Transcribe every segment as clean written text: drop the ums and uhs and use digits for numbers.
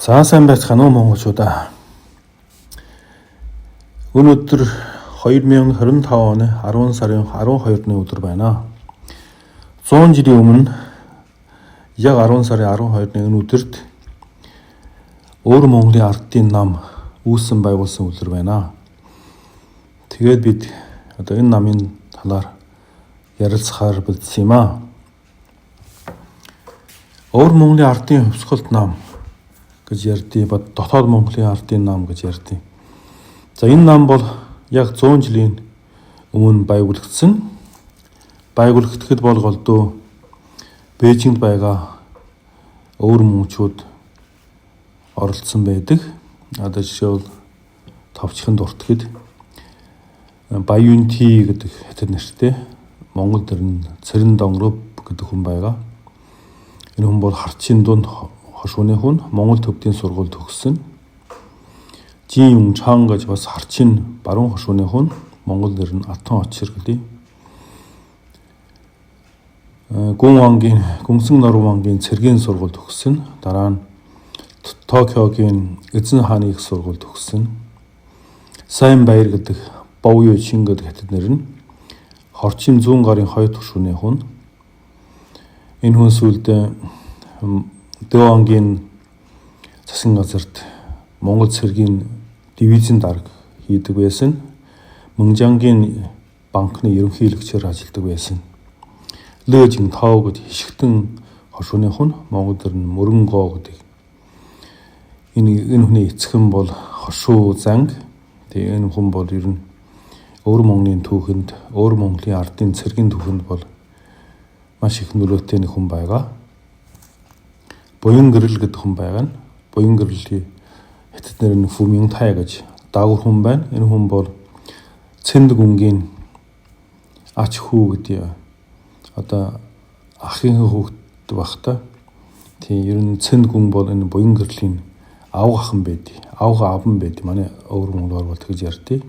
За сайн байцгаана уу монголчуудаа. Өнөөдөр 2025 оны 10 сарын 12-ны өдөр байна. 100 жилийн өмнө яг 10 сарын 12-ны энэ өдөрт Өвөр Монголын ардын нам үүссэн байгуулсан өдөр байна. Тэгээд бид одоо энэ намын талаар ярилцахаар бэлдсэн юм аа. Өвөр Монголын ардын хувьсгалт нам гэж ярьдیں۔ Дотоод Монголын ардын нам гэж ярьдیں۔ За энэ нам бол яг 100 жилийн өмнө байгуулагдсан. Байгуулагдахад бол голдуу Бээжинд байгаа өвөр мөнчүүд оролцсон байдаг. Одоо жишээвэл товчхон дуртахад Баян Ти гэдэг хятад нэртэй, Монгол нэр нь Цэрэн Донгоров гэдэг хүн байгаа. Энэ хүн бол Харчин дунд хошууны хүн, Монгол төвдийн сургууль төгссөн. Жин Юн Чан гэж бас Харчин баруун хошууны хүн, Монгол нэр нь Атон Очир гэдэг. Гүн вангийн Гүнсэн Норвангийн вангийн цэргийн сургууль төгссөн. Дараа нь Токиогийн Эзэн хааны их сургууль төгссөн. Сайн Баяр гэдэг Бовё Чин гэдэг хятад нэр нь Хорчин зүүн гарын хоёр тушууны хүн. Энэ хүн сүүлд Дэвангийн засгийн газарт Монгол цэргийн дивизийн дарга хийдэг байсан. Мөнжангийн банкны ерөнхийлөгчөөр ажилладаг байсан. Лэжин Тоо гэдэг хишгтэн хошууны хүн, Монгол нэр нь Мөрөн Гоо гэдэг. Энэ хүний эцэг нь бол Хошуу Занг. Тэгээ энэ хүн бол ер нь Өвөр Монголын түүхэнд, Өвөр Монголын ардын цэргийн түүхэнд бол маш их нөлөөтэй нэг хүн байгаа. Буян гэрэл гэдэг хүн байгаа нь. Буян гэрлийн хятад нэр нь Фүмин Тай гэж дагвар хүн байна. Энэ хүн бол Цэнд гүнгийн ач хүү гэдэг одоо ахын хүүхэд баг та. Тийм, ер нь Цэнд гүн бол энэ буян гэрлийн авга ахан байд. Авга аван байд. Манай өвөр монголоор бол тэгж ярьдیں۔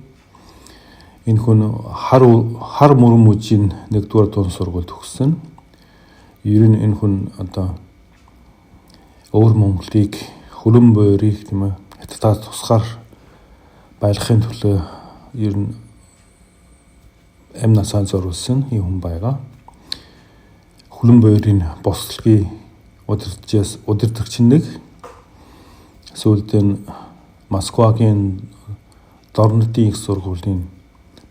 Энэ хүн хар мөрөн мужийн 1-р дунд сургууль төгссөн. Ер нь энэ хүн одоо Өвөр Монголыг, хөлөн буйрыг, тийм ээ, хятадаас тусгаар байлгахын төлөө ер нь амь насаа зориулсан юм хүн байгаа. Хөлөн буйрын бослагийг удирдагч нэг, сүүлд нь Москвагийн Дорнодын их сургуулийн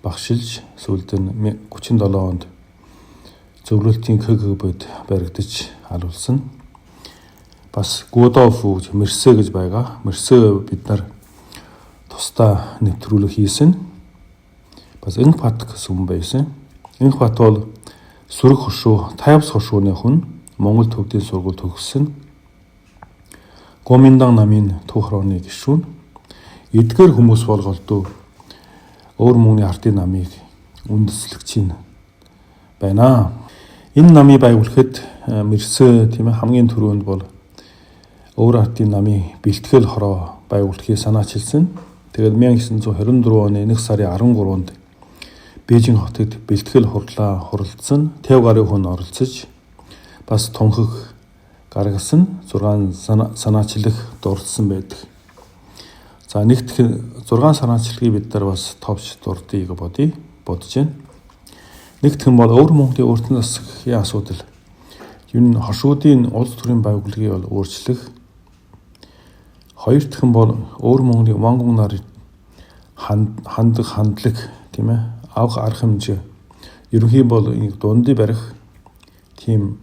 багшилж, сүүлд нь 37 онд зөвлөлтийн КГБ-д баригдаж алуулсан. Бас Гудофу гэж Мерсэ гэж байгаа. Мерсэ бид нар тусдаа нэвтрүүлэг хийсэн. Бас Инхбат гэсэн хүн байсан. Инхбат бол сүрэг хошуу, тайвс хошууны хүн, Монгол төвдийн сургууль төгссөн. Гоминдан намын төв хорооны гишүүн. Эдгээр хүмүүс бол голдуу Өвөр Мөнгөний ардын намыг үндэслэгч нь байна. Энэ намыг байгуулахад Мерсэ, тийм ээ, хамгийн түрүүнд бол Өвөр ардын намын бэлтгэл хороо байгуулахыг санаачилсан. Тэгээд 1924 оны 1 сарын 13-нд Бээжин хотод бэлтгэл хурлаа хуралдсан. 50 гаруй хүн оролцож бас тунхаг гаргасан, 6 санаачлах дурдсан байдаг. За нэгдэх 6 санаачлагыг бид нар бас товч дурдъя гэж бодож байна. Нэгдэх нь бол Өвөр Монголын өөртөө засгийн асуудал. Ер нь хошуудын улс төрийн байгууллагыг бол өөрчлөх. Хоёр дахь нь бол Өвөр Монголын вангун нар хандах хандлага, тийм ээ, авах арга хэмжээ ерөнхий бол нэг дундыг барих тийм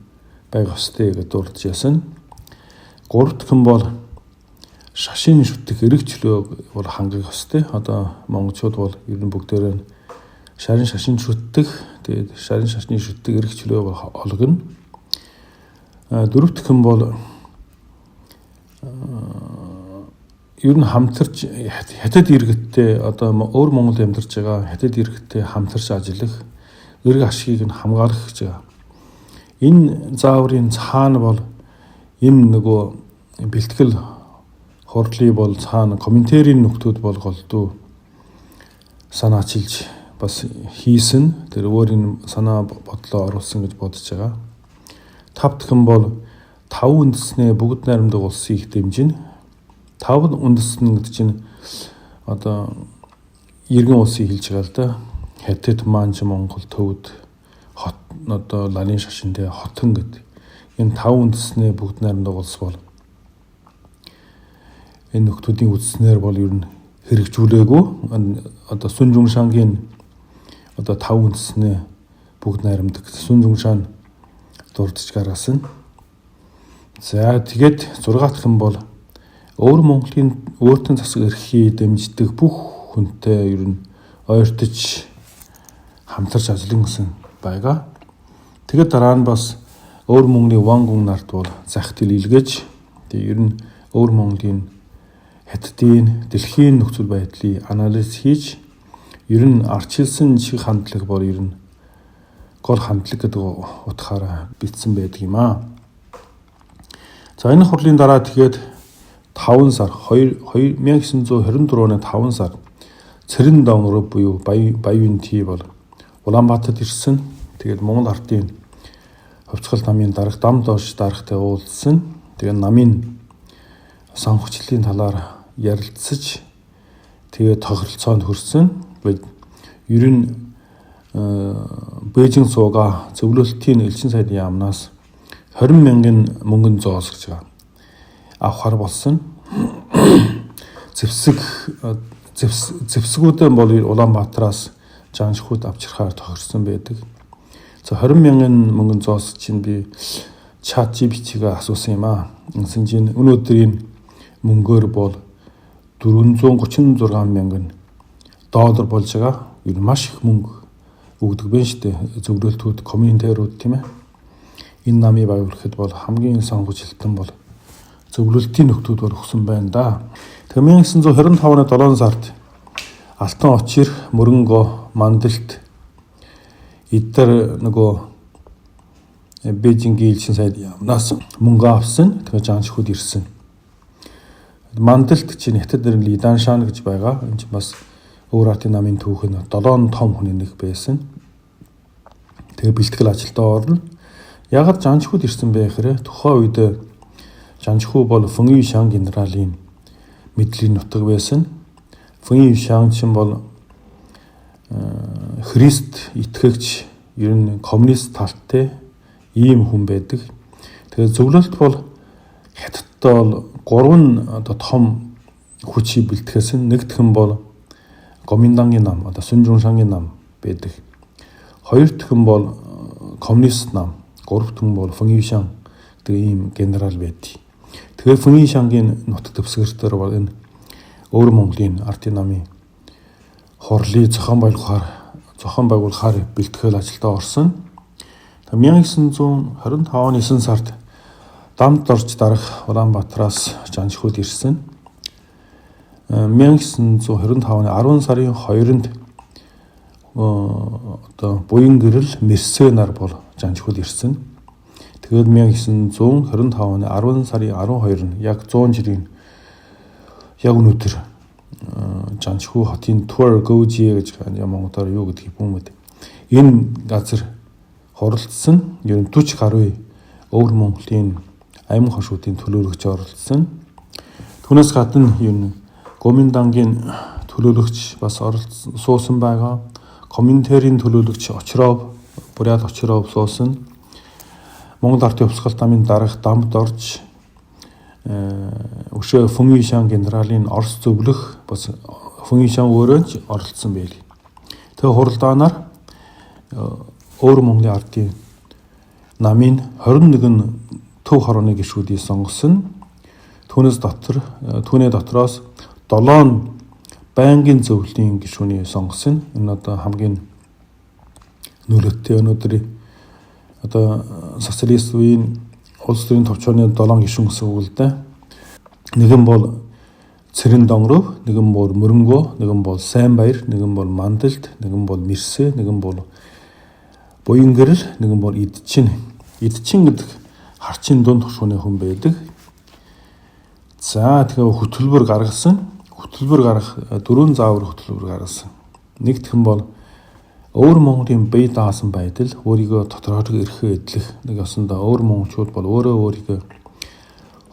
байх ёстой гэж дурдж ясан. Гурав дахь нь бол шашин шүтэх эрэг чөлөө бол хангах ёстой. Одоо монголчууд бол ер нь бүгдээрээ шарын шашин шүтдэг. Тэгээд шарын шашны шүтдэг эрэг чөлөө бол олгоно. Дөрөв дэх нь бол ер нь хамтарч хятад иргэдтэй, одоо өөр Монголд амьдарч байгаа хятад иргэдтэй хамтарч ажиллах, эрг ашигыг нь хамгаалах гэж байгаа. Энэ зааврын цаана бол энэ нөгөө бэлтгэл хурлын бол цаана комментарийн нөхдүүд бол голдуу санаачилж бас хийсэн. Тэр өөрийн санаа бодлоо оруулсан гэж бодож байгаа. Тав дахь нь бол таван үндэснээ бүгд найрамдах улсын их дэмжинэ. Тав үндэстэн гэдэг чинь одоо иргэн улсыг хэлж байгаа л да. Хятад, Манж, Монгол, Төвд, хот одоо лалын шашин тэ хотон гэдэг. Энэ тав үндэсний бүгд найрамдах улс бол энэ нөхдүүдийн үзснээр бол ер нь хэрэгжүүлээгүй. Одоо Сүн Жуншангийн одоо тав үндэсний бүгд найрамдах Сүн Жуншан дурдж гаргасан. За тэгээд 6 дахь нь бол өвөр Монголын өөртөө засаг эрхийг дэмждэг бүх хүнтэй ер нь ойртож хамтарч ажиллана гэсэн байгаа. Тэгээд дараа нь бас өвөр Монголын ван гүн нарт бол захидал илгээж тэгээд ер нь өвөр Монголын Хятадын дэлхийн нөхцөл байдлыг анализ хийж ер нь ардчилсан шиг хандлага бол ер нь гол хандлага гэдэг утгаараа бичсэн байдаг юм аа. За энэ хурлын дараа тэгээд 5 сар 1924 оны 5 сар Цэрэн дон руу буюу Баян Ти бол Улаанбаатарт ирсэн. Тэгээд Монгол ардын хувьцгал намын дарга дам доош даргатай уулзсан. Тэгээд намын санхүүжилтийн талаар ярилцаж тэгээд тохиролцоонд хүрсэн. Ер нь Бээжин суугаа зөвлөлтийн элчин сайдын яамнаас 20 мянган мөнгөн зоос гэж байгаа авахар болсон. Зэвсгүүдэн бол Улаанбаатараас Жаншхуд авчирхаар тохирсон байдаг. За 20 мянган мөнгөн зоос чинь би чат GPT-г асуусан юм аа. Ингэсэн чинь өнөөдрийн мөнгөөр бол 436 мянган доллар болж байгаа. Ер нь маш их мөнгө өгдөг байх шүү дээ. Зөвлөлтүүд, комментарууд тийм ээ. Энэ намыг байгуулахад бол хамгийн санхүүжилтэн бол зөвлөлтийн нөхдүүд бол өгсөн байна да. Тэгээ 1925 оны 7 сард Алтан очир, Мөрөнгө, Мандалт эдгээр нөгөө Бээжингийн элчин сайд яамнаас мөнгө авсан. Тэгээ Жаншхуд ирсэн. Мандалт чинь хятад нэр нь Лиданшан гэж байгаа. Энэ чинь бас өвөр ардын намын түүх нь 7 том хүний нэг байсан. Тэгээ бэлтгэл ажилдаа орно. Ягаад Жаншхуд ирсэн бэ гэхээр тухайн үед Жаншху бол Фэн Юшан генералийн мэдлийн нутаг байсан. Фэн Юшан чинь бол Христ итгэгч, ер нь коммунист талтай ийм хүн байдаг. Тэгээд зөвлөлт бол хятадтай бол гурван одоо том хүчийг бэлтгэсэн. Нэг дэх нь бол Гоминдангийн нам, одоо Сүн Жуншангийн нам байдаг. Хоёр дахь нь бол коммунист нам, гурав дахь нь бол Фэн Юшан гэдэг ийм генерал байдаг. Тэгэхээр Фэн Юшангийн нутаг дэвсгэртээр бол энэ өвөр Монголын ардын намын хурлыг зохион байгуулахаар бэлтгэл ажилдаа орсон. 1925 оны 9 сард дамд орж дарах Улаанбаатараас Жаншхуд ирсэн. 1925 оны 10 сарын 2-нд одоо буян гэрэл Мерсэ нар бол Жаншхуд ирсэн. Тэгээд 1925 оны 10 сарын 12-нд яг 100 жилийн яг өнөөдөр Жаншхүү хотын Тур Гожи гэж монголоор юу гэдгийг бүүн мэд. Энэ газар хуралдсан. Ер нь 40 гаруй өвөр Монголын аймаг хошуудын төлөөлөгч оролцсон. Түүнээс гадна ер нь Гоминдангийн төлөөлөгч бас оролцсон суусан байгаа. Коминтерийн төлөөлөгч Очров, Бурят Очров суусан. Монгол Ардын Хувьсгал намын дарга дамд орж өшөө Фэн Юшан генералийн Орос зөвлөх бас Фэн Юшан өөрөө ч оролцсон байл. Тэгээ хуралдаанаар өвөр Монголын ардын намын 21 төв хорооны гишүүдийг сонгосон. Түүний дотроос 7 байнгын зөвлөлийн гишүүнийг сонгосон. Энэ одоо хамгийн нөлөөтэй өнөөдөр одоо социалист үеийн улс төрийн товчооны 7 гишүүн гэсэн үг л дээ. Нэгэн бол Цэрэн Донгоров, нэгэн бол Мөрөнгөө, нэгэн бол Сайн Баяр, нэгэн бол Мандалт, нэгэн бол Мэрсэ, нэгэн бол Буян гэрэл, нэгэн бол Идчин. Идчин гэдэг харчин дунд хушууны хүн байдаг. За тэгэхээр хөтөлбөр гаргасан. Хөтөлбөр гаргах дөрвөн заавар хөтөлбөр гаргасан. Нэгдэх нь бол өвөр Монголын бие даасан байдал, өөрийгөө тодорхойлох эрхээ эдлэх. Нэг ёсондоо өвөр монголчууд бол өөрөө өөрийгөө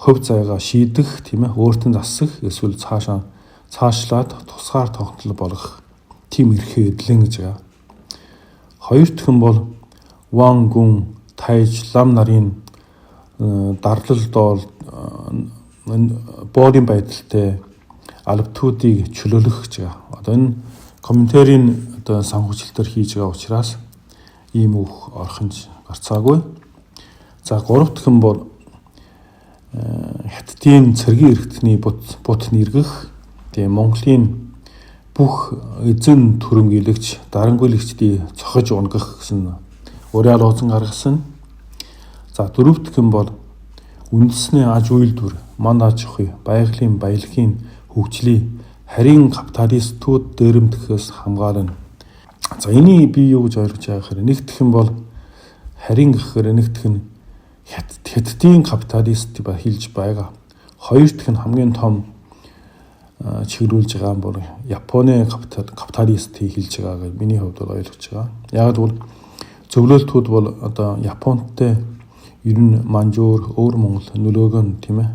Хувь зайгаа шийдэх, тийм ээ, өөртөө засах эсвэл цаашаа цаашлаад тусгаар тогтнол болгох тийм эрхээ эдлэн гэж байгаа. Хоёр дахь нь бол Ван Гүн, Тайж, Лам нарын дарлал доол боолын байдалтай албатуудыг чөлөөлөх гэж байгаа. Одоо энэ комментарийн одоо санхүүжилтээр хийж байгаа учраас ийм үг орхинж гарцаагүй. За, гурав дахь нь бол Хятадын цэргийн эрхтний бут нэргэх, тэгээ Монголын бүх эзэн түрэмгийлэгч, дарангуйлагчдыг цохиж унгах гэсэн уриа лозунг гаргасан. За, дөрөв дэх нь бол үндэсний аж үйлдвэр, ман аж ахуй, байгалийн баялагын хөгжлийг харийн капиталистууд дээрэмдэхээс хамгаална. За, энийг би юу гэж ойлгож байгаа гэхээр нэг дэх нь бол харин гэхээр нэг дэх нь Хятадын капиталист хэлж байгаа. Хоёр дахь нь хамгийн том чиглүүлж байгаа нь бол Японы капиталистыг хэлж байгаа гэж миний хувьд бол ойлгож байгаа. Яг бол зөвлөлтүүд бол одоо Японтой ер нь Манжуур, өвөр Монгол нөлөөгөө нь, тийм ээ,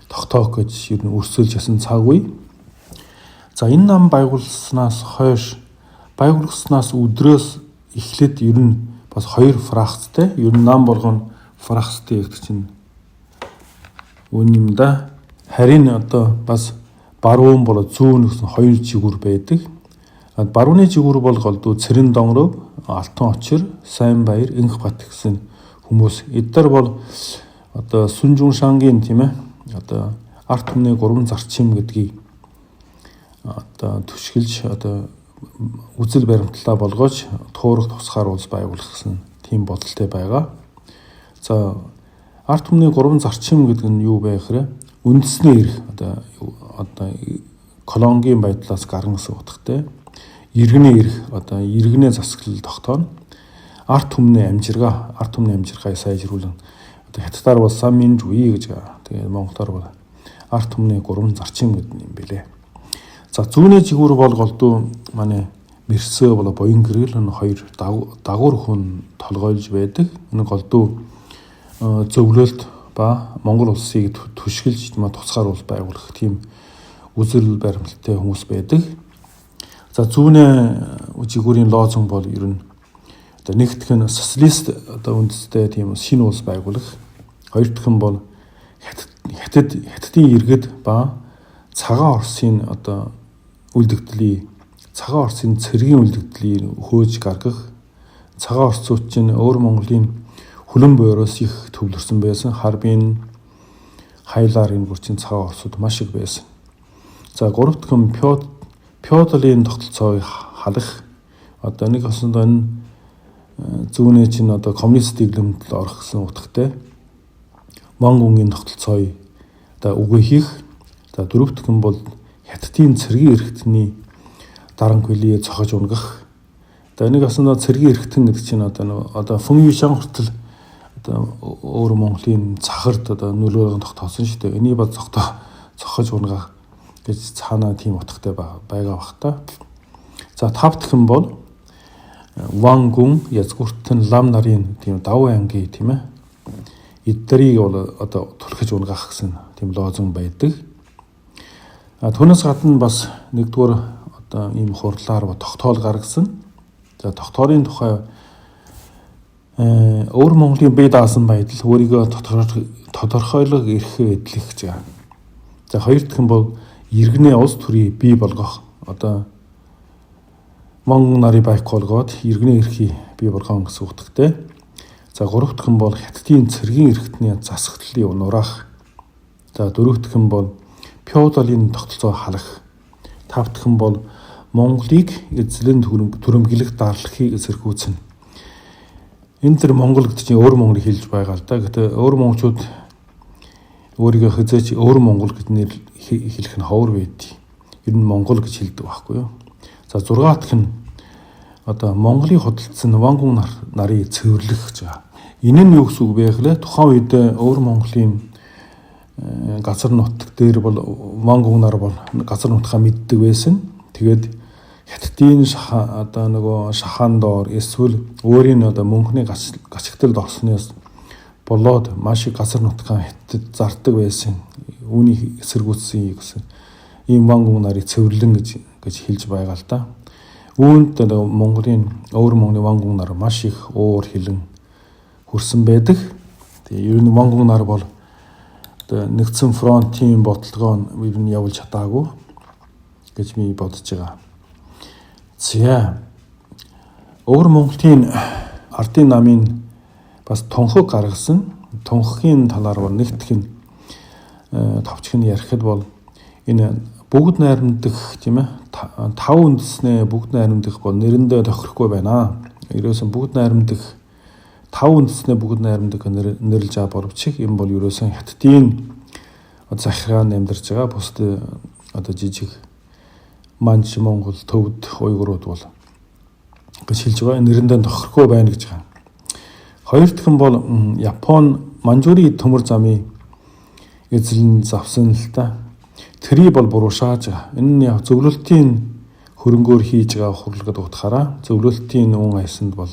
тогтоох гэж ер нь өрсөлж ясан цаг үе. За, энэ нам байгуулснаас хойш, байгуулснаас өдрөөс эхлээд ер нь бас хоёр фракцтай. Ер нь нам болгоно фракцтай гэдэг чинь үн юм да. Харин одоо бас баруун бол зүүн гэсэн хоёр жигүүр байдаг. Барууны жигүүр бол голдуу Цэрэн Донгоров, Алтан Очир, Сайн Баяр, Инх Бат гэсэн хүмүүс. Эдгээр бол одоо Сүн Жуншангийн, тийм ээ, одоо ард түмний гурван зарчим гэдгийг одоо түшгэлж, одоо үзэл баримтлалаа болгож туурах тусгаар улс байгуулах гэсэн тийм бодолтой байгаа. За, ард түмний гурван зарчим гэдэг нь юу вэ гэхээр үндэсний эрх одоо колонгийн байдлаас гарна гэсэн утгатай. Иргэний эрх, одоо иргэнээ засаглал тогтооно. Ард түмний амжиргаа, ард түмний амжиргааг сайжруулна. Одоо хятадаар бол 三民主義 гэж байгаа. Тэгээд монголоор бол ард түмний гурван зарчим гэдэг юм бэлээ. За, зүүнний жигүүр бол голдуу манай Мэрсөө болоо Буян гэрэл энэ хоёр дагуур хүн толгойлж байдаг. Энэ голдуу зөвлөлт ба Монгол улсыг түшгэлж тусгаар улс байгуулах тийм үзэл баримталтай хүмүүс байдаг. За, зүүнээ жигүүрийн лозунг бол ер нь одоо нэг дэх нь социалист одоо үндэстэй тийм шинэ улс байгуулах. Хоёр дахь нь бол Хятад, Хятадын иргэд ба цагаан Оросын одоо үлдэгдлийг, цагаан Оросын цэргийн үлдэгдлийг хөөж гаргах. Цагаан Оросууд чинь өөр Монголын хүлэн буйроос их төвлөрсөн байсан. Харбин, Хайлаар энэ бүр чинь цагаан Оросууд маш их байсан. За, гурав дахь нь феодалын тогтолцоог халах. Одоо нэг осонд энэ зүүнээ чинь одоо коммунист дэглэмд орох гэсэн утгатай. Монгонгийн тогтолцоог одоо үгүй хийх. За, дөрөв дэх нь бол Хятадын цэргийн эрхтний дарангуйлыг цохож унгах. Одоо нэг осондоо цэргийн эрхтэн гэдэг чинь одоо Фүн Юшан хүртэл одоо өөр Монголын цахард одоо нөлөөлөн тогтоосон шүү дээ. Энийг ба цохож унгах гэж цаанаа тийм утгатай байгаа бах та. За, тав дахь нь бол Ван Гүн, Язгууртан, Лам нарын тийм давуу анги, тийм ээ, эднэрийг бол одоо түлхэж унгах гэсэн тийм лозунг байдаг. А түүнээс гадна бас нэгдүгээр одоо ийм хурлаар тогтоол гаргасан. За, тогтоолын тухай өвөр Монголын бие даасан байдал өөрийгөө тодорхойлох эрхээ эдлэх гэж байгаа. За, хоёр дахь нь бол иргэнээ улс төрийг бий болгох. Одоо Монгол нарыг байк болгоод иргэнээ эрхийг бий болгоно гэсэн утгатай. За, гурав дахь нь бол Хятадын цэргийн эрхтний засаглалыг нураах. За, дөрөв дэх нь бол феодалын тогтолцоо халах. Тав дахь нь бол Монголыг эзлэн түрэмгийлэх дарлахыг эсэргүүцнэ. Энэ төр Монгол гэдэг чинь өөр Монголыг хэлж байгаа л да. Гэтэ өөр монголчууд өөрийгөө хизээч өөр Монгол гэж нэр хэлэх нь ховор байдгийг. Ер нь Монгол гэж хэлдэг байхгүй юу? За, 6 дахь нь одоо Монголыг худалдсан Вангун нарыг цэвэрлэх гэж байгаа. Энэ нь юу гэсэн үг вэ гэхлээр тухайн үед өөр Монголын газар нутаг дээр бол Вангун нар бол газар нутгаа мэддэг байсан. Тэгээд Хятадын одоо нөгөө шахан доор эсвэл өөрийн одоо мөнхний гачигталд орсноос болоод маш их газар нутгаа Хятад зардаг байсан. Үүний эсэргүүцсэн гэсэн ийм Ван Гүн нарыг цэвэрлэн гэж хэлж байгаа л да. Үүнд Монголын өвөр Монголын Ван Гүн нар маш их уур хилэн хүрсэн байдаг. Тэгээ ер нь Ван Гүн нар бол одоо нэгдсэн фронтын бодлогоо ер нь явуулж чадаагүй гэж би бодож байгаа. За, өвөр Монголын ардын намын бас тунхаг гаргасан. Тунхагийн талаар бол нэгтгэх нь товчх нь ярихад бол энэ бүгд найрамдах, тийм ээ, тав үндэснээ бүгд найрамдах бол нэрэндээ тохирохгүй байна. Ерөөсөн бүгд найрамдах, тав үндэснээ бүгд найрамдах нэрлж байгаа боловч энэ бол ерөөсөн Хятадын захиргаанд амьдарч байгаа бусд одоо жижиг Манж, Монгол, Төвд, Уйгурууд бол гэж хэлж байгаа. Нэрэндээ тохирохгүй байна гэж байгаа. Хоёр дахь нь бол Япон Манжурийн төмөр замын эзлэн завсан л та. Тэрийг бол буруу шааж байгаа. Энэ нь яг зөвлөлтийн хөрөнгөөр хийж байгаа хурал гэдэг утгаараа зөвлөлтийн үн аясанд бол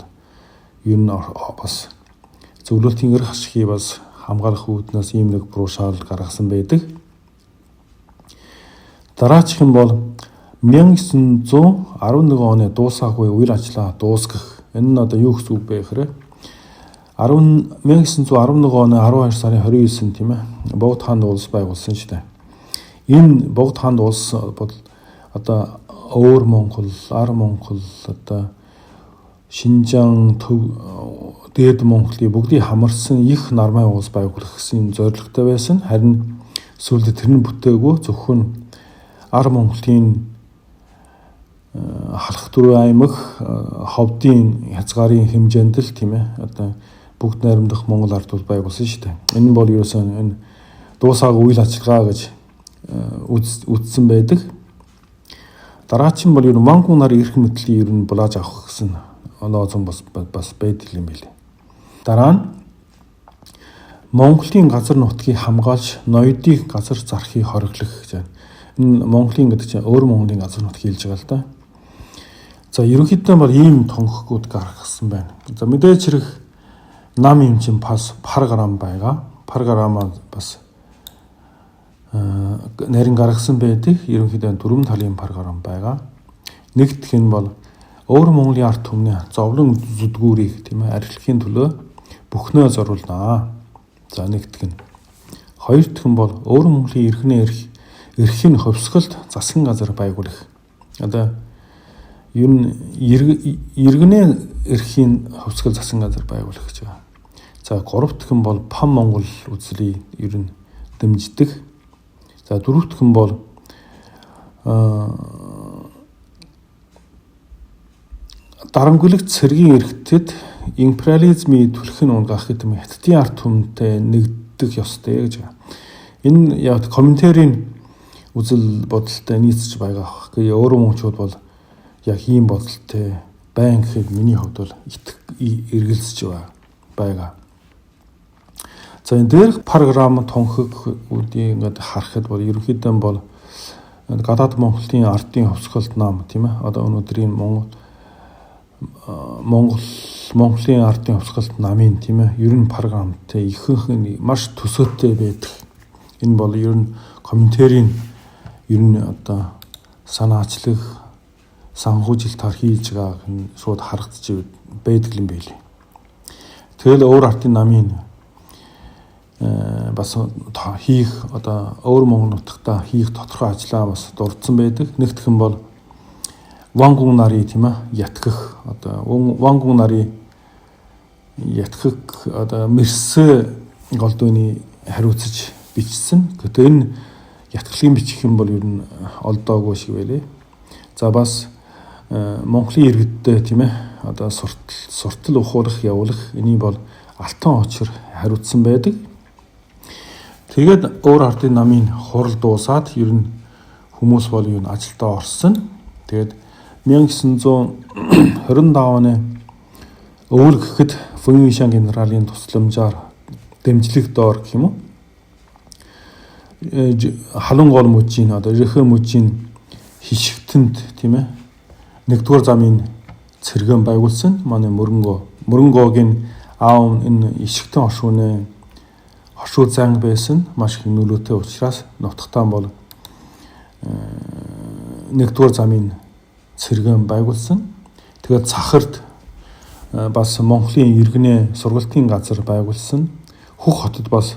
ер нь бас зөвлөлтийн эрх ашигыг бас хамгаалах үүднээс ийм нэг буруу шаал гаргасан байдаг. Дараачих нь бол 1911 оны дуусаагүй үйл ажиллагаа дуусгах. Энэ нь одоо юу гэсэн үг бэ гэхээр 1911 оны 12 сарын 29-нд, тийм ээ, Богд хаанд улс байгуулсан шүү дээ. Энэ Богд хаанд улс бол одоо Өвөр Монгол, Ар Монгол, одоо Шинжаан, Төв, Дээд Монголыг бүгдийг хамарсан их нармай улс байгуулах гэсэн зорилготой байсан. Харин сүүлдээ тэр нь бүтээгүй, зөвхөн Ар Монголын Халах дөрөв аймаг, Ховдын хязгаарын хэмжээнд л, тийм ээ, одоо бүгд найрамдах Монгол ард улс байгуулсан шүү дээ. Энэ нь бол ерөөсөн энэ дуусаагүй үйл ажиллагаа гэж үзсэн байдаг. Дараачин бол ер нь Ван Гүн нарын эрх мэдлийн ер нь булааж авах гэсэн лозунг бас байдаг юм билээ. Дараа нь Монголын газар нутгийг хамгаалж ноёдыг газар зарахыг хориглох гэж байна. Энэ Монголын гэдэг чинь өөр Монголын газар нутгийг хэлж байгаа л да. За, ерөнхийдөө бол ийм тунхагууд гаргасан байна. За, мэдээж хэрэг нам юм чинь бас програм байгаа. Програмаа бас нарийн гаргасан байдаг. Ерөнхийдөө дөрвөн талын програм байгаа. Нэгдэх нь бол Өвөр Монголын ард түмний зовлон зүдгүүрийг, тийм ээ, арилгахын төлөө бүхнээ зориулнаа. За, нэгдэх нь. Хоёр дахь нь бол Өвөр Монголын иргэний эрхийн хувьсгалт засгийн газар байгуулах. Одоо ер нь иргэнээ эрхийн хувьсгал засгийн газар байгуулах гэж байгаа. За, гурав дахь нь бол Пан Монгол үзлийг ер нь дэмждэг. За, дөрөв дэх нь бол дарамгүлэгт цэргийн эрхтэд империализмын түлхэн унгаах гэдэг юм Хятадын ард түмэнтэй нэгдэх ёстой гэж байгаа. Энэ яг комментарийн үзэл бодолтой нийцэж байгаа байхгүй. Өөр монголчууд бол яг ийм бодолтой байна гэхэд миний хувьд бол эргэлзэж байгаа. За, энэ дээрх програм тунхагуудыг ингээд харахад бол ерөнхийдөө бол гадаад Монголын ардын хувьсгалт нам, тийм ээ, одоо өнөөдрийн Монголын ардын хувьсгалт намын, тийм ээ, ер нь програмтай ихэнх нь маш төсөөтэй байдаг. Энэ бол ер нь комментарийн ер нь одоо санаачлах санхүүжилт таар хийж байгааг нь шууд харагдчих байдаг юм билээ. Тэгэл өөр ардын намын бас хийх одоо өөр Монгол нутагта хийх тодорхой ажлаа бас дурдсан байдаг. Нэгдэх нь бол Ван Гүн нарыг, тийм ээ, ятгах, одоо Ван Гүн нарыг ятгах одоо Мерсэ голдууны хариуцаж бичсэн. Гэхдээ энэ ятгалын бичих юм бол ер нь олдоогүй шиг байлээ. За, бас Монголын иргэдтэй, тийм ээ, одоо суртал ухуулах явуулах энийг бол Алтан очир хариуцсан байдаг. Тэгээд өөр ардын намын хурал дуусаад ер нь хүмүүс бол юу ажилдаа орсон. Тэгээд 1925 оны өвөл гэхэд Фүншан генералийн тусламжаар дэмжлэг доор гэх юм уу? Халуун гол мужийн, одоо Жэхэ мужийн хишигтэнд, тийм ээ, нэгдүгээр замын цэргэн байгуулсан. Манай Мөрөнгөөгийн Аав энэ Ишигтэн хошууны хошуу зан байсан, маш их нөлөөтэй учраас нутагтаан бол нэгдүгээр замын цэргэн байгуулсан. Тэгээд Цахарт бас Монголын иргэнэ сургалтын газар байгуулсан. Хөх хотод бас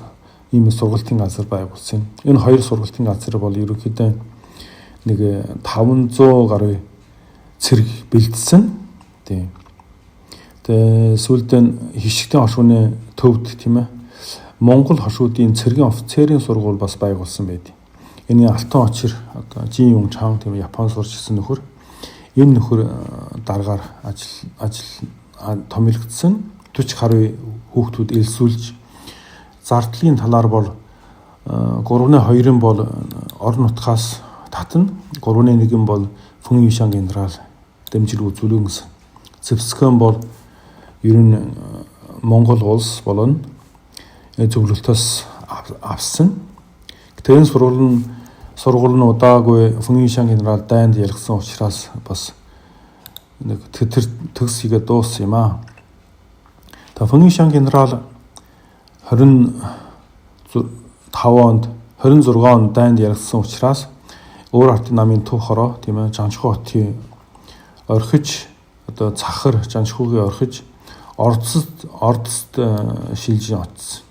ийм сургалтын газар байгуулсан. Энэ хоёр сургалтын газар бол ерөнхийдөө нэг 500 гаруй цэрэг бэлдсэн. Тийм. Тэгээ сүүлд нь Хишигтэн хошууны төвд, тийм ээ, Монгол хошуудын цэргийн офицерын сургууль бас байгуулсан байдаг. Энэ Алтан очир одоо Жин Юн Чан, тийм, Япон сурч ирсэн нөхөр, энэ нөхөр даргаар ажил ажил томилогдсон. 40 гаруй хүүхдүүд элсүүлж, зардлын талаар бол 3-2 нь бол орон нутгаас татна, 3-1 нь бол Фэн Юшан генерал дэмжлэг үзүүлэн гэсэн. Зэвсгэн бол ер нь Монгол улс болон зөвлөлтөөс авсан. Гэтэ энэ сургууль нь удаагүй Фэн Юшан генерал дайнд ялгсан учраас бас нэг тэр төгс хийгээд дууссан юм аа. Та Фэн Юшан генерал 25 онд, 26 онд дайнд ялгсан учраас өөр ардын намын төв хороо, тийм ээ, Жанчхуу хотын орхиж, одоо Цахар Жанчхуугийн орхиж Ордост шилжин очсон.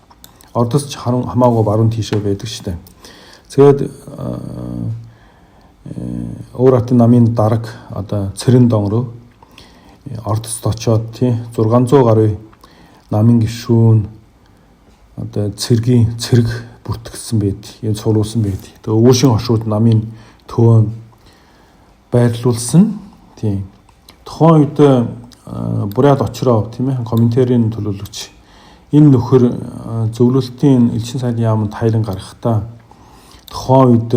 Ордос ч хамаагүй баруун тийшээ байдаг штэ. Тэгээд өөр ардын намын дарга одоо Цэрэн дон руу Ордост очоод, тий, 600 гаруй намын гишүүн одоо цэргийн цэрэг бүртгэсэн байд. Энэ цуглуулсан байд. Тэгээ өвшин хошууд намын төвөө байрлуулсан. Тийм. Тухайн үед Бурят Очроо, тийм ээ, комментарийн төлөөлөгч, энэ нөхөр зөвлөлтийн элчин сайдын яамд тайлан гаргахдаа тухайн үед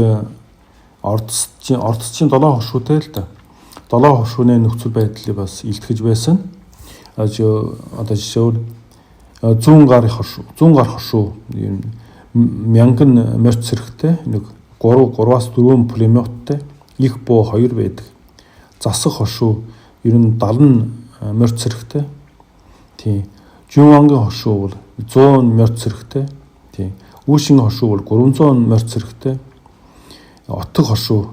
Ордосчийн 7 хошуутай л да. 7 хошууны нөхцөл байдлыг бас илтгэж байсан. Одоо жишээвэл зүүн гар хошуу, зүүн гар хошуу юм мянган морь цэрэгтэй, нэг 3 3-аас 4 пулеметтэй, их буу 2 байдаг. Засах хошуу ер нь 70 морь цэрэгтэй. Тийм. Жунвангийн хошуу бол 100 морь цэрэгтэй. Тийм. Үүшин хошуу бол 300 морь цэрэгтэй. Отог хошуу,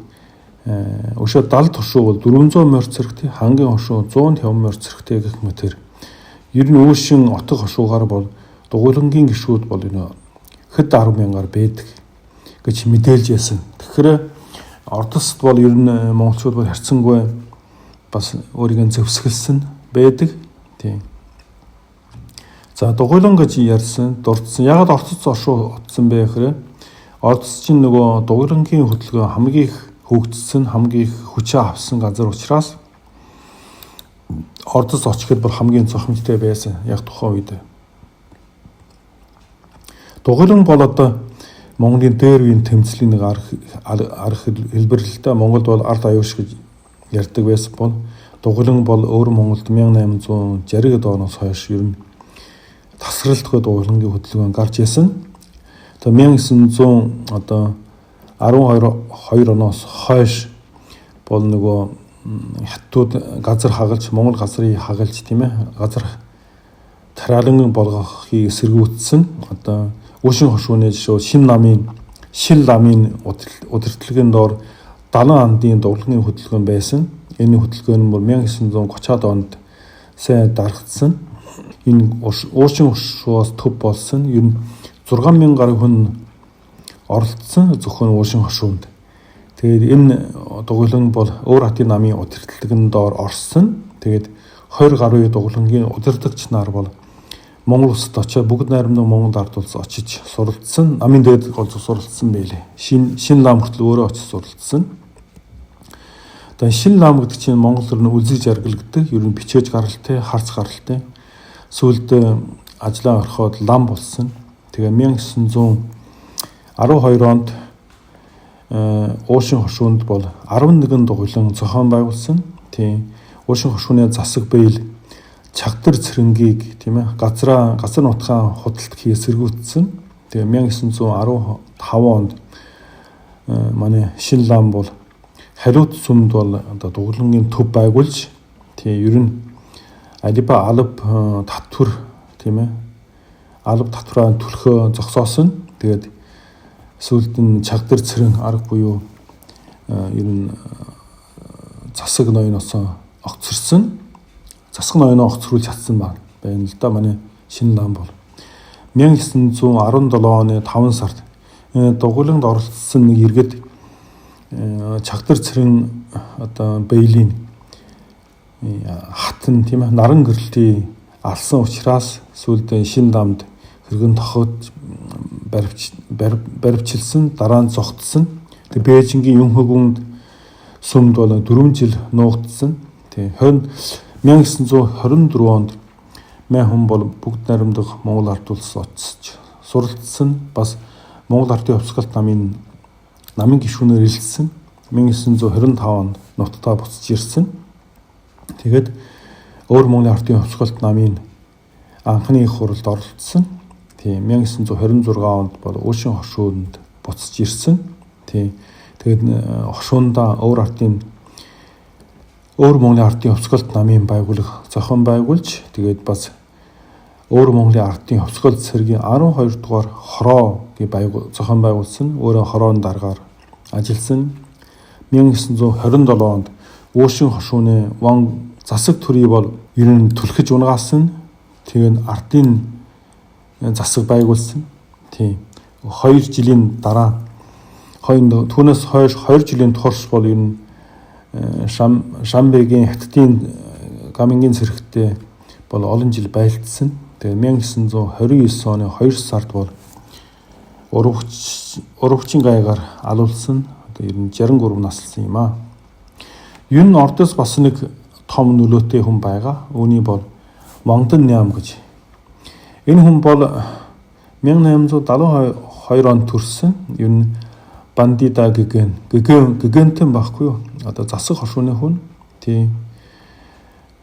өшөө далд хошуу бол 400 морь цэрэгтэй, хангийн хошуу 150 морь цэрэгтэй гэх мэтэр. Ер нь үүшин, отог хошуугаар бол дугуйлангийн гишүүд бол энэ хэд 10 мянгаар байдаг гэж мэдээлж яасан. Тэгэхээр Ордост бол ер нь монголчууд бол харьцангуй бас өөрийгөө зэвсгэлсэн байдаг. Тийм. За, дугуйлан гэж ярьсан, дурдсан. Ягаад Ордоц оршуу утсан бэ гэхээр Ордос чинь нөгөө дугуйлангийн хөдөлгөөн хамгийн их хөгжсөн, хамгийн их хүчээ авсан газар учраас Ордос очиход бол хамгийн зохимжтой байсан яг тухайн үед. Дугуйлан бол одоо Монголын дээр үеийн тэмцлийн нэг арга хэлбэрлэлтэй. Монголд бол ард аюуш гэж ярьдаг байсан бол дугуйлан бол өөр Монголд 1860 оноос хойш ер нь тасралтгүй дугуйлангийн хөдөлгөөн гарч исэн. Тэгээ 1900 одоо 12 2 оноос хойш бол нөгөө хятадууд газар хагалж, Монгол газрыг хагалж, тийм ээ, газар тараалан болгохыг эсэргүүцсэн. Одоо Үүшин хошууны жишээ шин намын шил ламын удирдлагын доор 70 андын дугуйлгын хөдөлгөөн байсан. Энэ хөдөлгөөн нь бүр 1930-аад онд сайн дарагдсан. Энэ уушин хошууас төв болсон. Ер нь 6000 гаруй хүн оролцсон зөвхөн уушин хошуунд. Тэгээд энэ дугуйлан бол өөр хатын намын удирдлагын доор орсон. Тэгээд 20 гаруй дугуйлангийн удирдагч нар бол Монгол улсад очиод, бүгд найрамдах Монгол ард улс очиж суралцсан. Намын дээд гол суралцсан байлээ. Шин лам хүртэл өөрөө очиж суралцсан. Одоо шин лам гэдэг чинь Монгол төр нь үлзий жаргал гэдэг. Ер нь бичээж гаралтай, харц гаралтай. Сүүлд ажлаа орхиод лам болсон. Тэгээ 1912 онд уушин хошуунд бол 11 дугуйлан зохион байгуулсан. Тийм. Уушин хошууны засаг бэйл чагдар цэрэнгийг, тийм ээ, газраа газар нутгаа худалдах эсэргүүцсэн. Тэгээ 1915 онд манай шин лам бол хариут сүмд бол одоо дуглангийн төв байгуулж, тийм, ер нь Алиба алба татвар тийм ээ, алба татвараа төлөхөө зогсоосон. Тэгээд сүүлд нь чагдар цэрэн арга буюу ер нь засаг ноёноосоо огцорсон. Засаг ноёноо огцруулж чадсан байна л да манай шинэ лам бол. 1917 оны 5 сард дугуйланд оролцсон нэг иргэд чагдар цэрэн одоо Бэйлийн хатан, тийм ээ, наран гэрэлтий алсан учраас сүүлд шинэ ламд хэргэн тохиод баривчилсан, дараа нь зогтсон. Тэг Бээжингийн Юнхэгүнд сүмд бол 4 жил нуугдсан. Тэг 1924 онд мань хүн бол бүгд найрамдах Монгол ард улс очиж суралцсан. Бас Монгол Ардын Хувьсгалт намын гишүүнээр элссэн. 1925 онд нутдаа буцаж ирсэн. Тэгээд өөр Монголын Ардын Хувьсгалт намын анхны их хурлд оролцсон. Тийм, 1926 онд бол Уушин хошуунд буцаж ирсэн. Тийм. Тэгээд хошуундаа өөр Монголын Ардын Хувьсгалт намын байгууллага зохион байгуулж, тэгээд бас өөр Монголын Ардын Хувьсгалт цэргийн 12 дугаар хороо гэ зохион байгуулсан. Өөрөө хороон даргаар ажилласан. 1927 онд Уушин хошууны ван засаг төрийг бол ер нь түлхэж унгаасан. Тэгээд ардын засаг байгуулсан. Тийм. 2 жилийн дараа, түүнээс хойш 2 жилийн турш бол ер нь Шамбегийн хаттын Гамингийн цэрэгтэй бол олон жил байлдсан. Тэгээд 1929 оны 2 сард бол урвчийн гайгаар алуулсан. Одоо ер нь 63 наслсан юм аа. Ер нь Ордоос бас нэг том нөлөөтэй хүн байгаа. Үүний бол Вандан Ням гэж. Энэ хүн бол 1872 онд төрсөн. Ер нь Бандида гэгэн гэгэн гэгэнтэн байхгүй юу? Одоо засаг хошууны хүн. Тийм.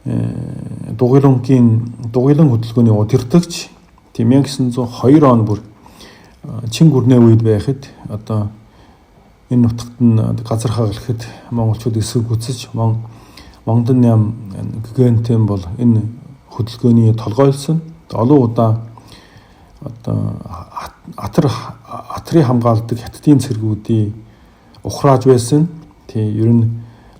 Дугуйлан хөдөлгөөний удирдагч. Тийм, 1902 он бүр чин гүрнээ үед байхад одоо энэ нутагт нь газар хагалахад монголчууд эсэргүүцэж Мондан Ням гэгэнтэн бол энэ хөдөлгөөний толгойлсон. Олон удаа одоо атрыг хамгаалдаг хятадын цэргүүдийг ухрааж байсан. Тийм, ер нь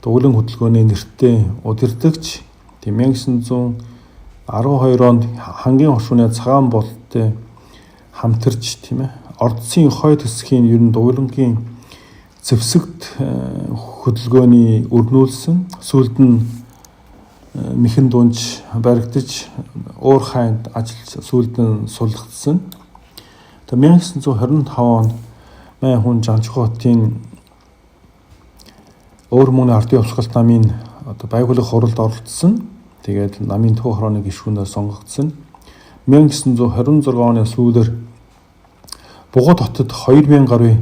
дугуйлан хөдөлгөөний нэртэй удирдагч. Тийм, 1912 онд хангийн хошууны цагаан болттой хамтарч, тийм ээ, Ордсын хойд хэсгийн ер нь дугуйлангийн зэвсэгт хөдөлгөөний өрнүүлсэн. Сүүлд нь мэхэн дунж баригдаж уур хайнд ажиллаж сүүлд нь суллагдсан. Тэгээ 1925 онд мань хүн Жанчху хотын өөр мөнгөний ардын хувьсгалт намын одоо байгууллага хуралд оролцсон. Тэгээд намын төв хорооны гишүүнээр сонгогдсон. 1926 оны сүүлээр Бугат хотод 2000 гаруй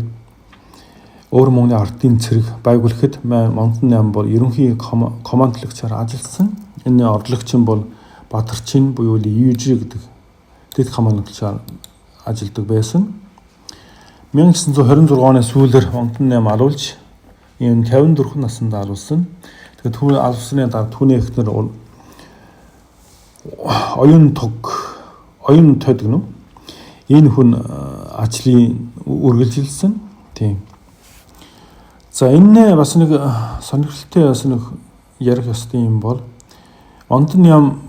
өөр мөнгөний ардын цэрэг байгуулахад Монтон 8 бол ерөнхий командлагчаар ажилласан. Энэ орлогч нь бол Бадарчин буюу Южи гэдэг дэд командлагчаар ажилладаг байсан. 1926 оны сүүлээр Монтон 8 алуулж ийм 54 наснд алуулсан. Тэгээд түүний алуулсны дараа түүний эхнэр оюун туг оюун тод гэнэ. Энэ хүн ажлын үргэлжилсэн. Тийм. За, энэ бас нэг сонирхолтой, бас нэг ярих ёстой юм бол Онтон ям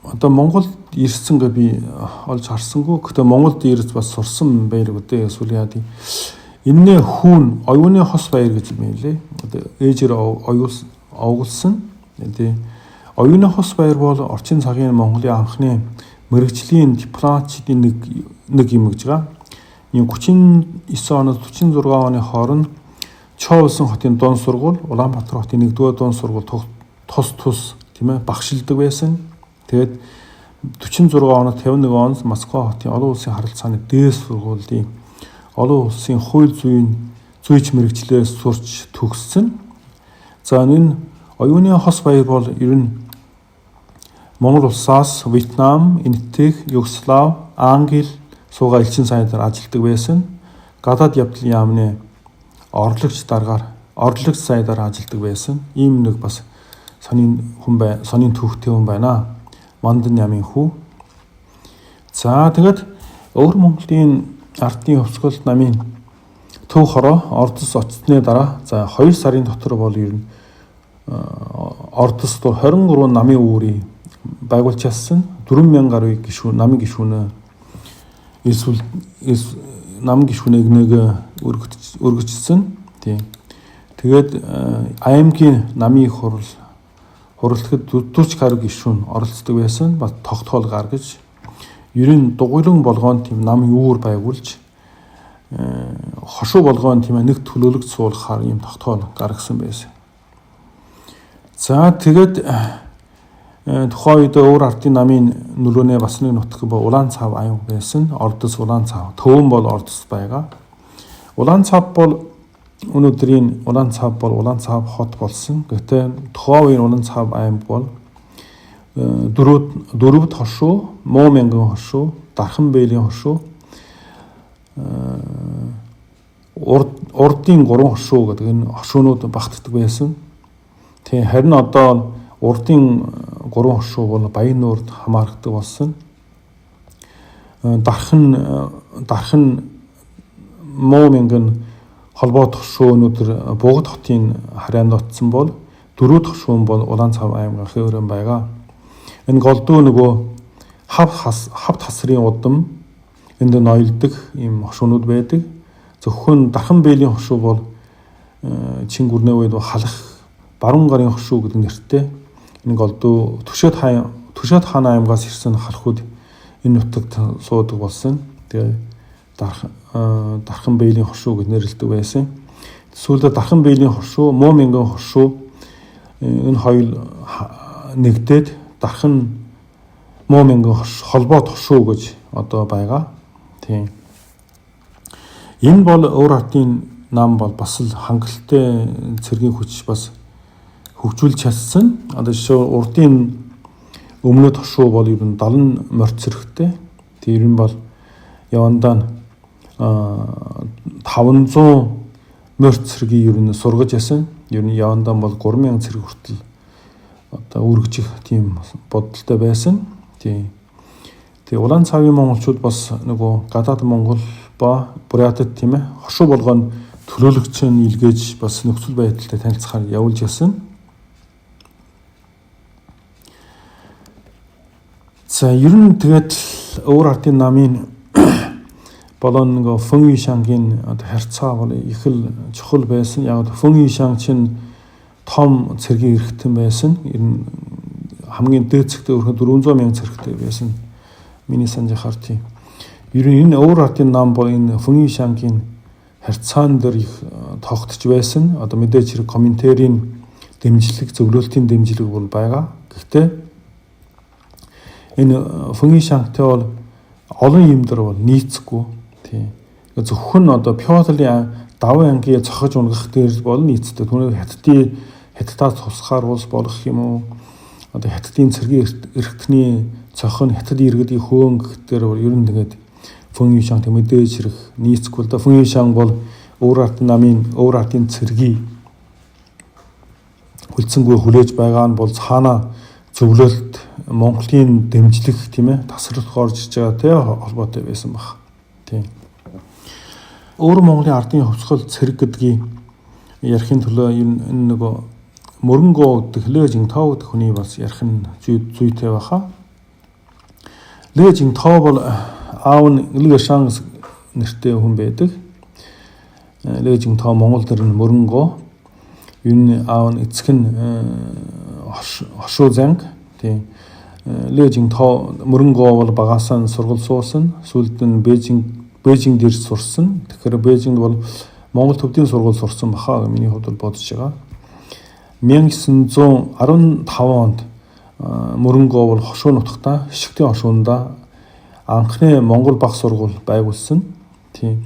одоо Монголд ирсэн гэж би олж харсангүй. Гэхдээ Монголд ирж бас сурсан байр үү эсвэл яа тийм. Эннэ хүүн оюуны хос баяр гэж юм лээ. Одоо ээжээр овгуулсан. Тий. Оюуны хос баяр бол орчин цагийн Монголын анхны мэрэгжлийн дипломатчдын нэг юм гэж байгаа. 39 оноос 46 оны хооронд Чоолсон хотын дунд сургууль, Улаанбаатар хотын 1-р дунд сургууль тус тийм ээ багшилдаг байсан. Тэгээд 46 оноос 51 онд Москва хотын олон улсын харилцааны дээд сургуулийн олон улсын хууль зүйн зүйч мэрэгчлээ сурч төгссөн. За, энэ оюуны хос баяр бол ер нь Монгол улсаас Вьетнам, Энэтхэг, Югослав, Англи суугаа элчин сайдаар ажилладаг байсан. Гадаад явдлын яамны орлогч даргаар, орлогч сайдаар ажилладаг байсан. Ийм нэг бас сонин хүн бай, сонин түүхтэй хүн байна. Мандан ямын хүү. За тэгээд Өвөр Монголын ардын хувьсгал намын төв хороо Ордос очсны дараа за 2 сарын дотор бол ер нь Ордос 23 намын үүрийг байгуулж чадсан. 4000 гаруй гишүүн намын гишүүнээ эсвэл нам гишүүнийг нэг өргөжсөн. Тийм. Тэгээд аймгийн намын хурал хуралдахад 40 гаруй гишүүн оролцдог байсан. Бас тогтоол гаргаж ер нь дугуйлан болгоон тийм намын үүр байгуулж хошуу болгоон тийм нэг төлөөлөгч суулгахаар ийм тогтоол гаргасан байсан. За тэгээд тухайн үед өвөр ардын намын нөлөөнөө бас нэг нутаг ба Улаан цав аймаг байсан. Ордос Улаан цав. Төвөн бол Ордос байгаа. Улаан цав бол өнөөдрийн Улаан цав бол Улаан цав хот болсон. Гэхдээ тухайн үеийн Улаан цав аймаг бол дөрөвд хошуу, муу мянган хошуу, дархан бэйлийн хошуу, урдын 3 хошуу гэдэг энэ хошуунууд багтдаг байсан. Тийм, харин одоо урдын 3 хошуу бол Баян-Нуурд хамаардаг болсон. Дархан муу мянган холбоот хошуу өнөөдөр Бугад хотын харьяанд очсон бол дөрөв хошуун бол Улаан цав аймаг ахын байгаа. Энэ голдуу нөгөө хавт хасрын удам энд ноёлдог ийм хошуунууд байдаг. Зөвхөн дархан бэйлийн хошуу бол чин гүрнээ үед халах баруун гарын хошуу гэдэг нэртэй. Энэ голдуу Түшөөд хаан аймгаас ирсэн халахуд энэ нутагт суудаг болсон. Тэгээ дархан бэйлийн хошуу гэж нэрлэдэг байсан. Сүүлдээ дархан бэйлийн хошуу, муу мянган хошуу энэ хоёр нэгдээд дархан муу мянган холбоот хошуу гэж одоо байгаа. Тийм. Энэ бол өвөр ардын нам бол бас л хангалттай цэргийн хүч бас хөгжүүлж чадсан. Одоо жишээ урдын өмнөд хошуу бол ер нь 70 морь цэрэгтэй. Тэр нь бол явандаа 500 морь цэргийг ер нь сургаж ясан. Ер нь явандаа бол 3000 цэрэг хүртэл одоо үргэлжих тийм бодолтой байсан. Тийм. Тэгээ Улаан цавын монголчууд бас нөгөө гадаад Монгол ба Бурятад тийм хошуу болгоно төлөөлөгч нь илгээж бас нөхцөл байдалтай танилцахаар явуулж ясан. За ер нь тэгээд өвөр ардын намын болон нөгөө Фэн Юшангийн одоо харьцаа бол их л чухал байсан. Яг Фэн Юшан чинь том цэргийн эрхтэн байсан. Ер нь хамгийн дээд цэгтэй өрхөн 400 мянган цэрэгтэй байсан. Миний санаж хаар тийм. Ер нь энэ өвөр ардын нам бол энэ Фэн Юшангийн харьцаан дээр их тоогдож байсан. Одоо мэдээж хэрэг комментарийн дэмжлэг, зөвлөлтийн дэмжлэг бол байгаа. Гэхдээ энэ Фэн Юшантай бол олон юм дээр бол нийцэхгүй. Тийм. Зөвхөн одоо Пётрийн даван ангийн цохож унгах дээр бол нийцдэг. Түүнийг хятадаас тусгаар улс болох юм уу? Одоо хятадын цэргийн эрхтний цохин хятад иргэдийн хөөн гэх дээр бол ер нь тэгээд Фэн Юшан тэг мэдээж хэрэг нийцэхгүй л да. Фэн Юшан бол өвөр ардын намын өвөр ардын цэргийг хүлцэнгүй хүлээж байгаа нь бол цаана зөвлөлт Монголын дэмжлэг тийм тасрах орж иж байгаа тий холбоотой байсан баг. Тийм. Өвөр Монголын ардын хувьсгал цэрэг гэдгийг ярихын төлөө энэ нөгөө Мөрөнгөө гэдэг Лэ Жинтоо гэдэг хүний бас ярих нь зүйтэй байхаа. Лэ Жинтоо бол аав нь Лэ Шан нэртэй хүн байдаг. Лэ Жинтоо Монгол нэр нь Мөрөнгөө. Энэ аав нь эцэг нь Хошуу занг. Тийм. Лэ Жинтоо Мөрөнгөө бол багасаа нь сургууль суусан. Сүүлд нь Бээжин дээр сурсан. Тэгэхээр Бээжинд бол Монгол төвдийн сургууль сурсан баха миний хувьд бол бодож байгаа. 1915 онд Мөрөнгөө бол хошуу нутагта Шигтийн хошуунда анхны Монгол баг сургууль байгуулсан. Тийм.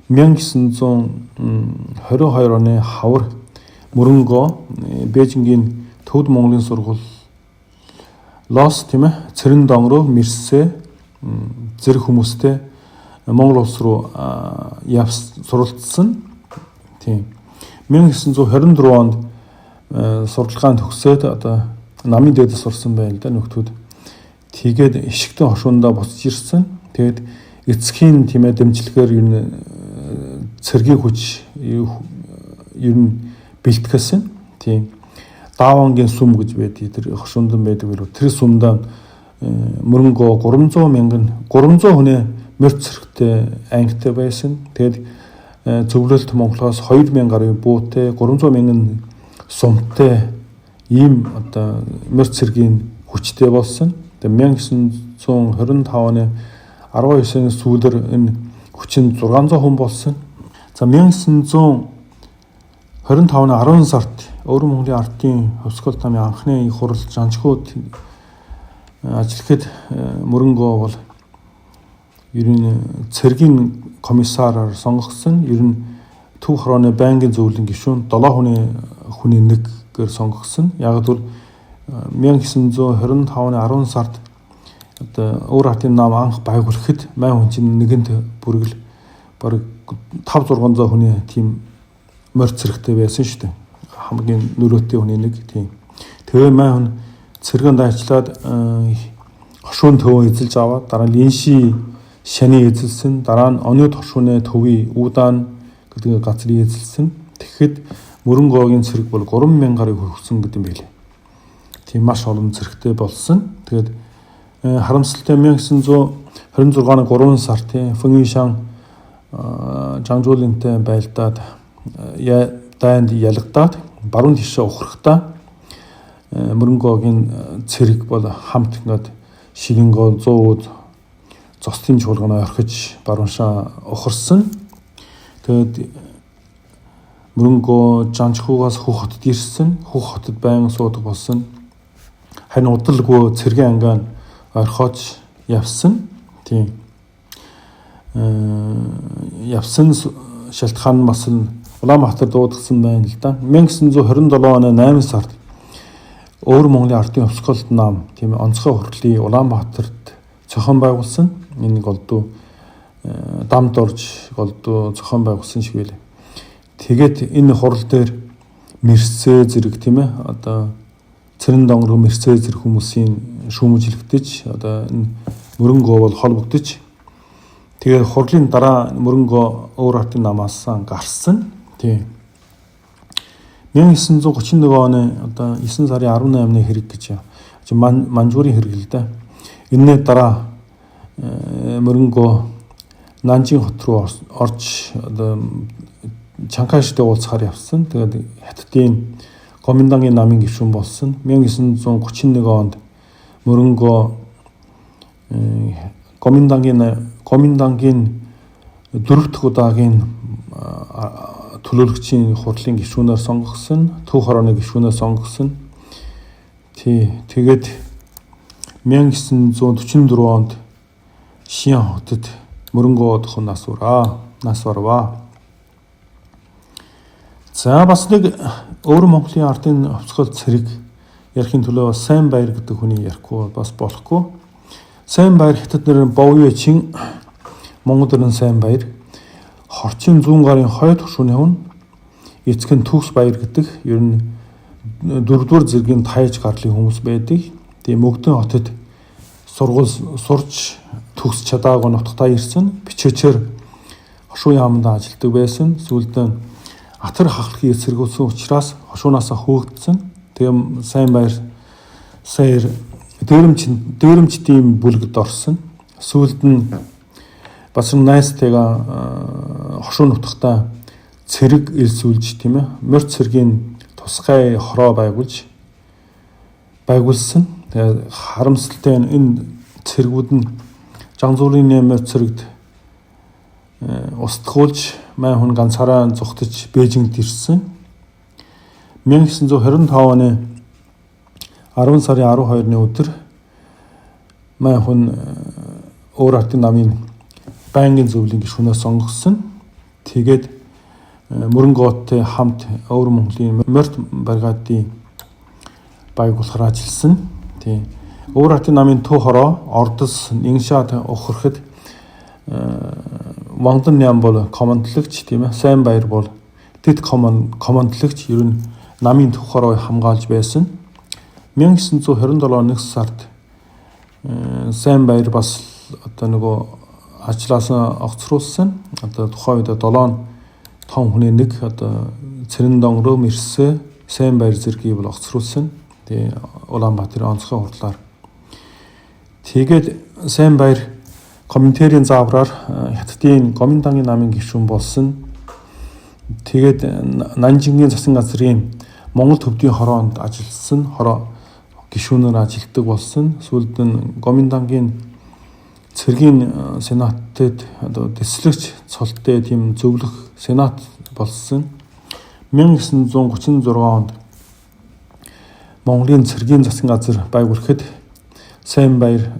1922 оны хавар Мөрөнгөө Бээжингийн Төвд Монголын сургууль Лос тийм Цэрэн дон руу мэрсээ зэрэг хүмүүстэй Монгол улс руу суралцсан. Тийм. 1924 онд сурдалгаан төгсөөд одоо намын дээдэс сурсан байл да нөхдүүд. Тэгээд ишгтэн хошуундаа буцаж ирсэн. Тэгээд эцгийн тийм дэмжлэгээр ер нь цэргийн хүч ер нь бэлтгэсэн. Тийм. Даавангийн сүм гэж байдаг. Тэр хошуундан байдаг билүү. Тэр сүмдээ мөрөнгөө 300 мянган 300 хүний морь цэрэгтэй ангитай байсан. Тэгээд зөвлөлт Монголоос 2000 гаруй буутай 300 мянган сумтай ийм одоо морь цэргийн хүчтэй болсон. Тэгээд 1925 оны 19-ны сүүлээр энэ хүчин 600 хүн болсон. За 1925 оны 10 сард Өвөр Монголын ардын Хувьсгал намын анхны их хурал Жанчхууд ажиллахад мөрөнгөө бол ер нь цэргийн комиссараар сонгогдсон. Ер нь төв хорооны байнгын зөвлөлийн гишүүн 7 хүний нэггээр сонгогдсон. Яг гэвэл 1925 оны 10 сард одоо Өвөр ардын нам анх байгуулахад май хүн чинь нэгэнт бүргэл бараг 5 600 хүний тийм морь цэрэгтэй байсан шүү дээ. Хамгийн нөрөөтэй хүний нэг тийм. Тэгээ май хүн цэргэнд ажиллаад хошуун төвөө эзэлж аваад дараа нь Линши шаны эзэлсэн, дараа нь Ониод хошууны төвийн Удаан гэдэг газрыг эзэлсэн. Тэгэхэд Мөрөнгөөгийн цэрэг бол 3000 гаруй хүрсэн гэдэг юм байлээ. Тийм маш олон цэрэгтэй болсон. Тэгээд харамсалтай 1926 оны 3 сард Фэншан Жанжуулинтай байлдаад дайнд ялгадаад баруун тишээ ухрахдаа Мөрөнгөөгийн цэрэг бол хамт ингээд ширэнгөө 100 зостын чуулганаа орхиж барууншаа ухарсан. Тэгээд Мөрөнгөө Жанчхуугаас Хөх хотод ирсэн. Хөх хотод байнга суудаг болсон. Харин удалгүй цэргийн ангаа орхиож явсан. Тийм. Явсан шалтгаан бас нь Улаанбаатар дуудагдсан байна л да. 1927 оны 8 сард Өвөр Монголын ардын Хувьсгал нам тийм онцгой хурлын Улаанбаатарт зохион байгуулсан. Энэ голдуу дамд орж голдуу зохион байгуулсан шиг байлаа. Тэгээд энэ хурал дээр Мерсэ зэрэг тийм одоо Цэрэн донгорго Мерсэ зэрэг хүмүүсийн шүүмжлэгдэж одоо энэ мөрөнгөө бол холбогдож тэгээд хурлын дараа мөрөнгөө Өвөр ардын намаас гарсан. Тийм. 1931 оны одоо 9 сарын 18-ны хэрэг гэж Манжуурын хэрэг л да. Энэний дараа мөрөнгөө Нанжин хот руу орж одоо Чанкайштай уулзахаар явсан. Тэгээд Хятадын Гоминдангийн намын гишүүн болсон. 1931 онд мөрөнгөө Гоминдангийн дөрөв дэх удаагийн төлөөлөгчийн хурлын гишүүнээр сонгогдсон, төв хорооны гишүүнээр сонгогдсон. Тий, тэгээд 1944 онд Шиян хотод мөрөнгөө одхон нас барваа. За бас нэг Өвөр Монголын ардын хувьсгал цэрэг ярихын төлөө бас Сайн Баяр гэдэг хүний ярихгүй бас болохгүй. Сайн Баяр хятад нэр Бовьечин, Монгол нэр Сайн Баяр. Хорчин зүүн гарын хойд хөшүүний хүн, эцэг нь Төгс Баяр гэдэг ер нь дөрөвдүгээр зэргийн таяж гарлын хүмүүс байдаг. Тэгээ Мөгдөн хотод сургууль сурч төгс чадаагүй нутгатаа ирсэн. Бичээчээр хошуу яамд ажилладаг байсан. Сүүлд нь атар хахлахыг эсэргүүцсэн учраас хошуунаасаа хөөгдсөн. Тэгээ Сайн Баяр саяар дээрэмчдийн бүлэгт орсон. Сүүлд нь бас найзтайгаа хошуу нутгатаа цэрэг элсүүлж тийм морь цэргийн тусгай хороо байгуулсан. Тэгээ харамсалтай нь энэ цэргүүд нь Жанзуурын морь цэрэгт устгуулж май хүн ганцаараа зугтаж Бээжингт ирсэн. 1925 оны 10 сарын 12-ны өдөр май хүн Өвөр ардын намын байнгын зөвлөлийн гишүүнээр сонгогдсон. Тэгээд Мөрөнгөөтэй хамт Өвөр Монголын морьт бригадын байгуулахаар ажилласан. Тийм. Өвөр ардын намын төв хороо Ордос Ниншаад ухрахад Вандан Ням бол командлагч тийм Сайн Баяр бол дэд командлагч ер нь намын төв хороо хамгаалж байсан. 1927 оны 1 сард Сайн Баяр бас одоо нөгөө ажлаасаа огцруулсан. Одоо тухайн үед 7 том хүний нэг одоо Цэрэндон руу мэрсээ Сайн Баяр зэргийг бол огцруулсан. Тэгээ Улаанбаатарын онцгой хурлаар. Тэгээд Сайн Баяр Коминтерийн заавраар Хятадын Гоминдангийн намын гишүүн болсон. Тэгээд Нанжингийн засгийн газрын Монгол төвдийн хороонд ажилласан, хороо гишүүнээр ажилладаг болсон. Сүүлд нь Гоминдангийн цэргийн сенатад одоо дэслэгч цолтой тийм зөвлөх сенат болсон. 1936 онд Монголын цэргийн засгийн газар байгуулахад Сайн Баяр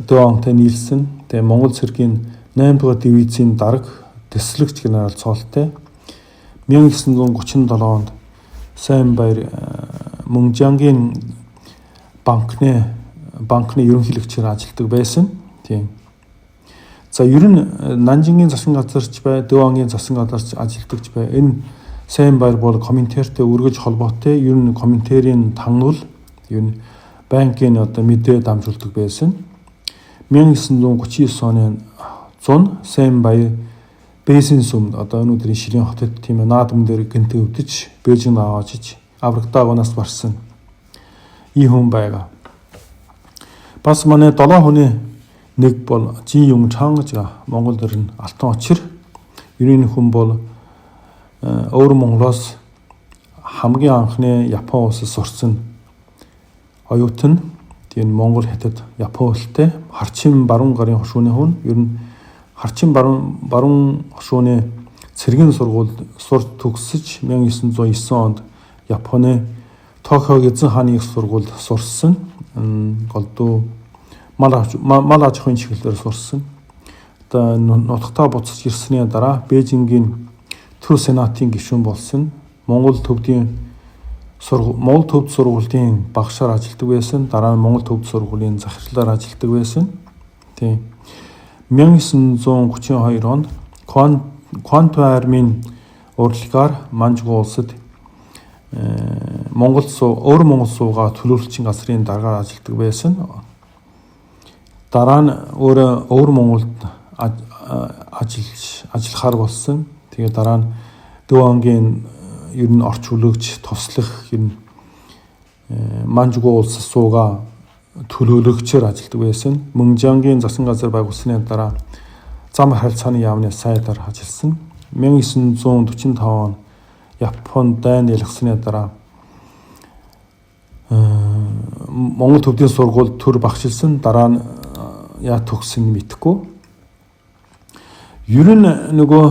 Дөөнтэй нийлсэн. Тэгээ Монгол цэргийн 8 дугаар дивизийн дарга дэслэгч генерал цолтой. 1937 онд Сайн Баяр Мөнжангийн банкны ерөнхийлөгчөөр ажилладаг байсан. Тийм. За ер нь Нанжингийн засгийн газарч бай, Дөөнгийн засгийн газарч ажилладагч бай. Энэ Сайн Баяр бол Коминтертэй үргэлж холбоотой. Ер нь Коминтерийн тангуул ер нь банкын одоо мэдээ дамжуулдаг байсан. 1939 оны 100 Сайн Баяр Бээсийн сүмд одоо өнөөдрийн Шилийн хотод тийм наадам дээр гэнтэ өвдөж Бээжин аваачиж аврагдаагунаас барсан ийм хүн байгаа. Бас манай 7 хүний нэг бол Жин Юм Чан гэж Монгол дэр нь Алтан очир. Ерийн хүн бол өөр Монголоос хамгийн анхны Япон улсад сурсан оюутан. Тийм Монгол, Хятад, Япон улстай харчин баруун гарын хошууны хүн. Ер нь харчин баруун хошууны цэргийн сургуульд сурч төгсөж 1909 онд Японы Токиог эзэн хааны их сургуульд сурсан. Голдуу мал аж ахуйн чиглэлээр сурсан. Одоо нутагтаа буцаж ирсний дараа Бээжингийн төр сенатын гишүүн болсон. Монгол төвд сургуулийн багшаар ажилладаг байсан. Дараа нь Монгол төвд сургуулийн захирлаар ажилладаг байсан. Тийм. 1932 онд Квантун армийн урлагаар Манжгу улсад Монгол өөр Монгол суугаа төлөөлөгчийн газрын даргаар ажилладаг байсан. Дараа нь өөр Монголд ажиллахаар болсон. Тэгээ дараа нь Дөөнгийн ер нь орчуулагч, туслах ер нь Манжгу улс суугаа төлөөлөгчөөр ажилладаг байсан. Мөнжангийн засгийн газар байгуулсны дараа зам харилцааны яамны сайдаар ажилласан. 1945 он Японд дайн ялгсаны дараа Монгол төвдийн сургуульд төр багшилсан. Дараа нь яа төгсөн мэдэхгүй. Ер нь нөгөө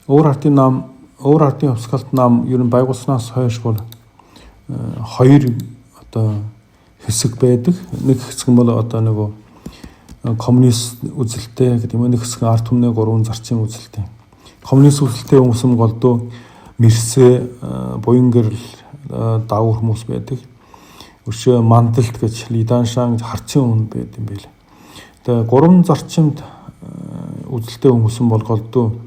өөр ардын нам, өөр ардын хувьсгалт нам ер нь байгуулсанаас хойш бол хоёр одоо хэсэг байдаг. Нэг хэсэг нь бол одоо нөгөө коммунист үзэлтэй гэдэг юм, нэг хэсэг нь ард түмний гурван зарчим үзэлтэй. Коммунист үзэлтэй хүмүүс нь голдуу мэрсээ, буян гэрэл дагуур хүмүүс байдаг. Өшөө мандалт гэж Лиданшан гэж харчин хүн байд юм байл. Тэгээ гурван зарчимд үзэлтэй хүмүүс нь бол голдуу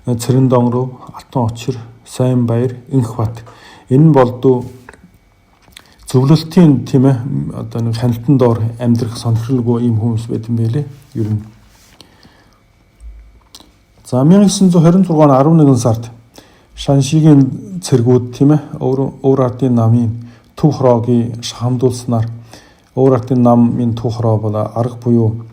Цэрэндон руу, Алтан очир, Сайн Баяр, Инх Бат. Энэ нь болдуу зөвлөлтийн тийм одоо нэг хяналтан доор амьдрах сонирхолгүй ийм хүмүүс байт юм байлээ. Ер нь. За 1926 оны 11 сард Шаншигийн цэргүүд тийм өөр ардын намын төв хороогийн шахамдуулснаар өөр ардын намын төв хороо бол арга буюу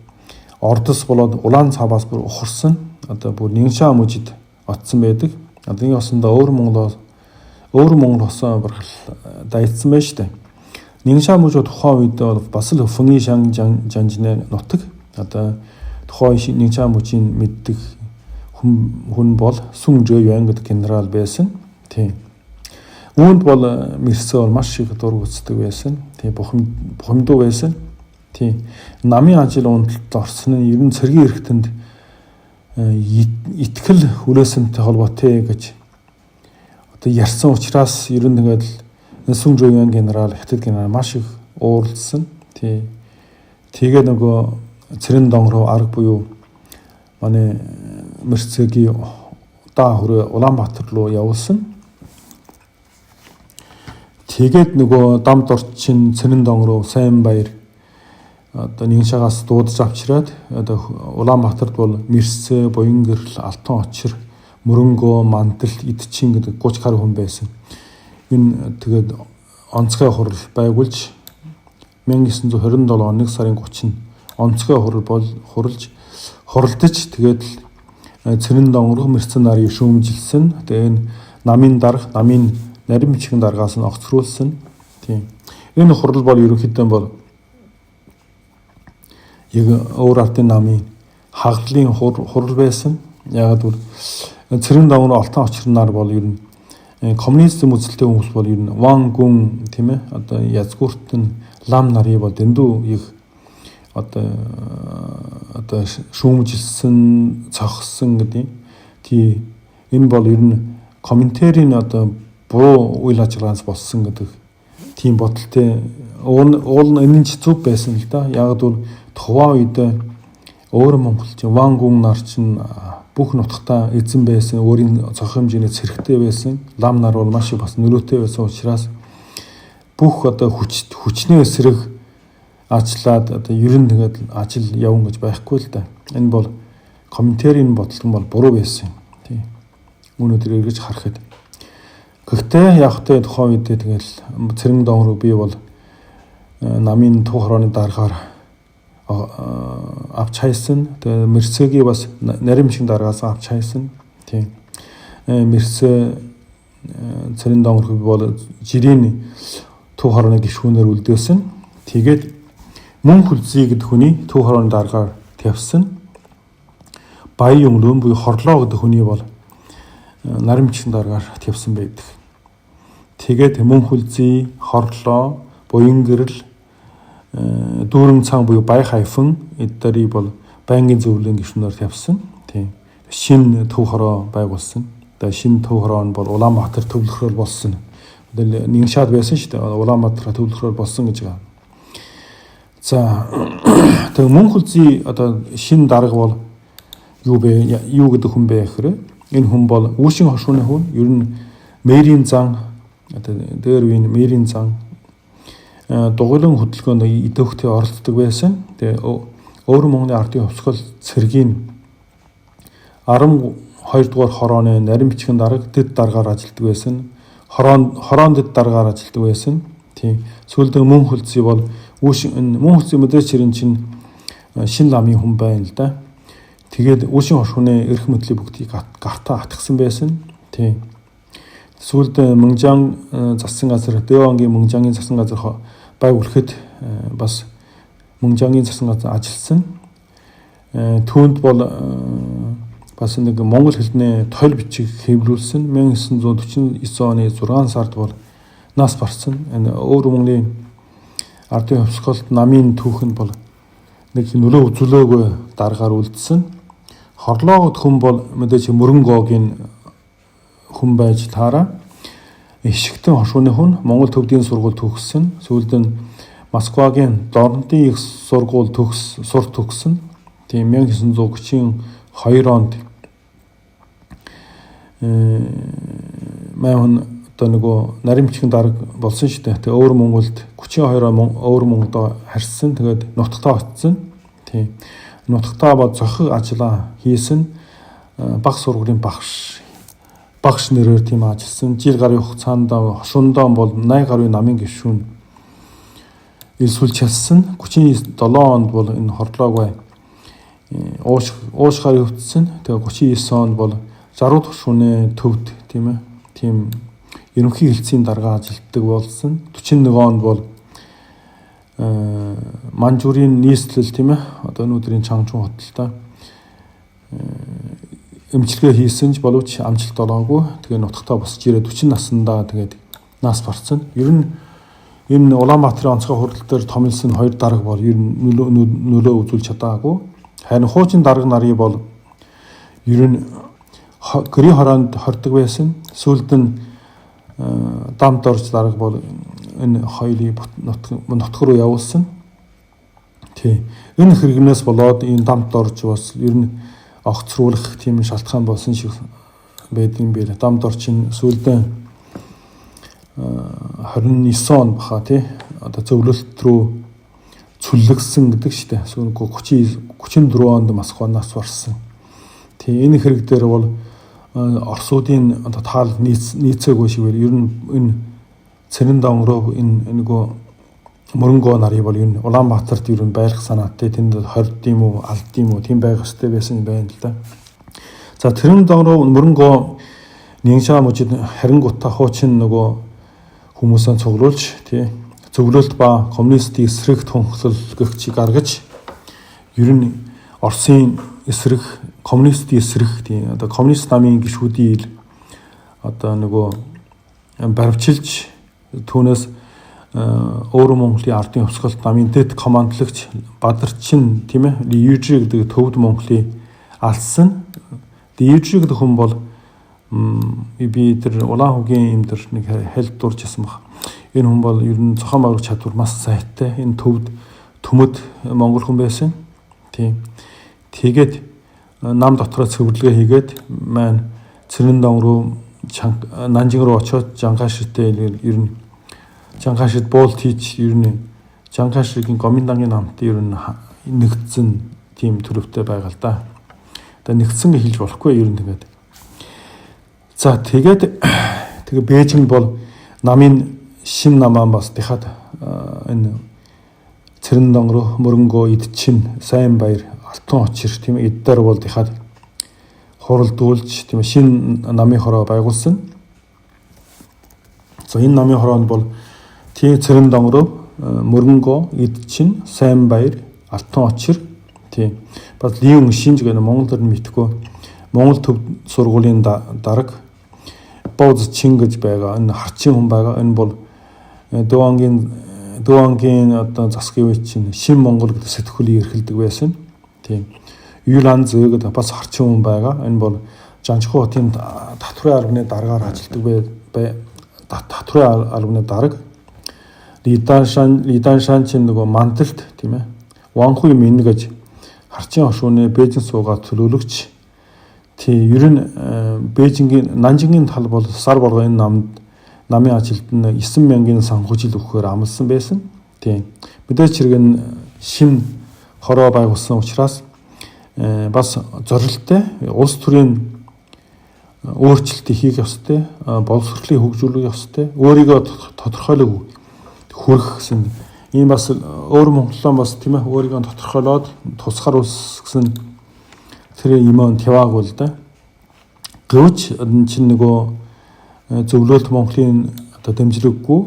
Ордос болоод Улаан цаваас бүр ухарсан. Одоо бүр Ниншаа мужид отсон байдаг. Одоо энэ осондоо өөр Монгол хосоо баргал дайцсан байж штэ. Ниншаа мужид тухайн үед бол бас л Фэнги шан жанжны нутаг. Одоо тухайн Ниншаа мужийн мэддэг хүн бол Сүн Жөюан гэдэг генерал байсан. Тийм. Үүнд бол мэрсээ бол маш их дург үздэг байсан. Тийм, бухимдуу байсан. Тийм. Намын ажил унталд орсон нь ер нь цэргийн эрхтэнд итгэл хүлээсэнтэй холбоотой гэж одоо ярьсан учраас ер нь тэгээд Сүн Жөюан генерал, Хятад генерал маш их ууралдсан. Тийм. Тэгээ нөгөө Цэрэндон руу арга буюу манай Мэрцэгийн даа хүрээ Улаанбаатар руу явуулсан. Тэгээд нөгөө дам дорчин Цэрэндон руу Сайн Баяр одоо Ниншагаас дуудаж авчираад одоо Улаанбаатарт бол Мэрсэ, Буянгэрл, Алтан Очир, Мөрөнгөө, Мандал, Идчин гэдэг 30 гаруй хүн байсан. Энэ тэгээд онцгой хурал байгуулж 1927 он 1 сарын 30-нд онцгой хурал бол хуралдаж тэгээд Цэрэн донгорох Мэрсэн нарыг шүүмжилсэн. Тэгээ энэ намын дарга, намын нарийн бичгийн даргаас нь огцруулсан. Тийм. Энэ хурал бол ерөнхийдөө бол яг өөр ардын намын хаглалын хурал байсан. Яг гэвэл Цэрэн донгор Алтан очир нар бол ер нь коммунизм үзэлтэй хүмүүс бол ер нь Ван Гүн тийм ээ одоо Язгуурт нь лам нарыг бол дэндүү их одоо шүүмжилсэн, цогсон гэдэг. Тий, энэ бол ер нь комментарийн одоо буруу үйл ажиллагаанаас болсон гэдэг тийм бодолтой. Уул нь энэ нь ч зөв байсан л да. Яг бол тухайн үед өөр монголчин Ван Гүн нар чинь бүх нутгатаа эзэн байсан, өөрийн цох хэмжээний цэрэгтэй байсан. Лам нар бол маш их бас нөлөөтэй байсан учраас бүх одоо хүчний эсрэг ажиллаад одоо ер нь тэгээд ажил явна гэж байхгүй л да. Энэ бол комментарийн бодлого бол буруу байсан. Тий. Өнөөдөр эргэж харахад. Гэхдээ яг тэ тухайн үед тэгэл Цэрэн дон руу би бол намын төв хорооны даргаар авч хайсан. Тэгээ Мерсегийн бас нарийн шиг даргаас авч хайсан. Тийм. Мерсе Цэрэн дон руу бол жирийн төв хорооны гишүүнээр үлдээсэн. Тэгээд Мөн хүлзий гэдэг хүний төв хорооны даргаар тавьсан. Баян юм буюу хорлоо гэдэг хүний бол наримчин даргаар тавьсан байдаг. Тэгээд мөн хүлзий, хорлоо, буян гэрэл, дүүрэн цан буюу бай хайфан эдгээрийг бол байнгын зөвлөлийн гишүүнээр тавьсан. Тийм. Шинэ төв хороо байгуулсан. Одоо шинэ төв хороо нь бол Улаанбаатар төвлөрөөр болсон. Одоо Ниншаад байсан шүү дээ. Улаанбаатар төвлөрөөр болсон гэж байгаа. За тэг мөн хүлзий одоо шинэ дарга бол юу бэ? Юу гэдэг хүн бэ гэхээр энэ хүн бол Үүшин хошууны хүн. Ер нь Мэрийн зан одоо дээр үеийн Мэрийн зан дугуйлан хөдөлгөөнд идэвхтэй оролцдог байсан. Тэгээ өөр Монголын ардын хувьсгал цэргийн 12 дугаар хорооны нарийн бичгийн дарга дэд даргаар ажилладаг байсан. Хороон дэд даргаар ажилладаг байсан. Тийм. Сүүлдээ мөн хүлзий бол Үүшин мөн хүлзий мэдээч хэрэн чинь шинэ ламын хүн байна л да. Тэгээд Үүшин хошууны эрх мэдлийг бүгдийг гартаа атгсан байсан. Тийм. Сүүлд Мөнжан зассан газар, Дэвангийн Мөнжангийн зассан газар байгуулахад бас Мөнжангийн зассан газар ажилласан. Түүнд бол бас нэг монгол хэлний тойл бичиг хэвлүүлсэн. 1949 оны 6 сард бол нас барсан. Энэ өөр Монголын ардын хувьсгалт намын түүхэнд бол нэг нөлөө үзүүлээгүй даргаар үлдсэн. Хорлоогод хүн бол мэдээж Мөрөнгөөгийн хүн байж таараа. Ишигтэн хошууны хүн Монгол төвдийн сургууль төгссөн. Сүүлд нь Москвагийн Дорнодын их сургууль сур төгссөн. Тийм 1932 онд мань хүн одоо нөгөө нарийн бичгийн дарга болсон шүү дээ. Тэгээ өөр Монголд 32 он өөр Монголдо харьсан. Тэгээд нутагтаа очсон. Тийм. Нутагтаа ба зохих ажлаа хийсэн. Баг сургуулийн багш нэрээр тийм ажилласан. Жил гаруй хугацаанд хошундоо бол 80 гаруй намын гишүүн элсүүлж чадсан. 37 онд бол энэ хорлоог уушгаар өвдсөн. Тэгээ 39 онд бол 60 тушууны төвд тийм ээ. Тийм ерөнхий хэлтсийн дарга ажилтдаг болсон. 41 онд бол Манжурийн нийслэл тийм ээ. Одоо өнөөдрийн Чанчун хот л та эмчилгээ хийсэн ч боловч амжилт олоогүй. Тэгээ нутагтаа босч ирээд 40 наснда тэгээд нас барсан. Ер нь энэ Улаанбаатарын онцгой хурал дээр томилсон хоёр дарга бол ер нь нөлөө үзүүлж чадаагүй. Харин хуучин дарга нарыг бол ер нь гэрийн хороонд хордог байсан. Сүүлд нь дамд орж дарга бол энэ хоёрыг нутг руу явуулсан. Тий. Энэ хэрэгнээс болоод энэ дамд орж бас ер нь огцруулах тийм шалтгаан болсон шиг байдгийн байл. Дамд орчин сүүлдээ 29 он баха тий. Одоо зөвлөлт рүү цүллэгсэн гэдэг шүү дээ. Сүүнгүй 34 онд Москва нас барсан. Тийм, энэ хэрэг дээр бол Оросуудын одоо таал нийцээгүй шигээр ер нь энэ Цэрэндон руу энэ нөгөө Мөрөнгөө нарыг бол ер нь Улаанбаатарт ер нь байлах санаатай, тэнд хорд юм уу, алд юм уу, тийм байх ёстой байсан юм байна л да. За, Цэрэндон руу Мөрөнгөө Ниншаа мужид харингуудаа хуучин нөгөө хүмүүсээ цуглуулж, тий, зөвлөлт ба коммунистийн эсрэг тунхаглал гаргаж, ер нь Оросын эсрэг, коммунистийн эсрэг, тий, одоо коммунист намын гишүүдийн одоо нөгөө баривчилж, түүнээс өөр Монголын ардын хувьсгалт намын дэд командлагч Бадарчин, тийм ээ, Ли Южи гэдэг төвд Монголыг алсан. Ли Южи гэдэг хүн бол би тэр улаан хөгийн юм дээр нэг хальт дурж исэн баг. Энэ хүн бол ер нь зохион байгуулах чадвар маш сайтай. Энэ төвд төмөд монгол хүн байсан. Тийм. Тэгээд нам дотроо цэвэрлэгээ хийгээд маань Цэрэндон руу, Нанжин руу очиод Жанкашитэй ер нь Жанкашид буулт хийж, ер нь Жанкашигийн Гоминдангийн намтай ер нь нэгдсэн тийм төрөвтэй байгаа л да. Одоо нэгдсэн гэж хэлж болохгүй ер нь тэгээд. За, тэгээд тэгээ Бээжин бол намын шин намаа бас дахиад энэ Цэрэндон руу Мөрөнгөө, Идчин, Сайн Баяр, Алтан очир, тийм, эддэр бол дахиад хуралдуулж, тийм, шин намын хороо байгуулсан. За, энэ намын хороонд бол тийм Цэрэндон руу Мөрөнгөө, Идчин, Сайн Баяр, Алтан очир, тийм, бас Лиун Шинж гэх Монгол дэр нь мэдхгүй Монгол төв сургуулийн дарга Боз Чин гэж байгаа. Энэ харчин хүн байгаа. Энэ бол Дүүангийн одоо засгийн үе чинь Шин Монгол гэдэг сэтгүүлийг эрхэлдэг байсан. Тийм. Юлан зөө гэдэг бас харчин хүн байгаа. Энэ бол Жанчхуу хотын татврын албаны даргаар ажилладаг бай, татврын албаны дарга. Лиданшан чинь нөгөө мандалт, тийм ээ. Ванхуй Мин гэж харчин хошууны Бээжин суугаа төлөөлөгч. Тийм, ер нь Бээжингийн Нанжингийн тал бол сар болго энэ намд намын ажилд нь 9000 санхүүжил өгөхөөр амласан байсан. Тийм. Мэдээж хэрэг нь шин хороо байгуулсан учраас бас зорилттой улс төрийн өөрчлөлтийг хийх ёстой, боловсролыг хөгжүүлэх ёстой, өөрийгөө тодорхойлог хүрэх гэсэн ийм бас өөр Монголоо бас, тийм ээ, өөрийгөө тодорхойлоод тусгаар улс гэсэн тэр юм таваагүй л да. Гэвч энэ чинь нөгөө зөвлөлт Монголын одоо дэмжлэггүй,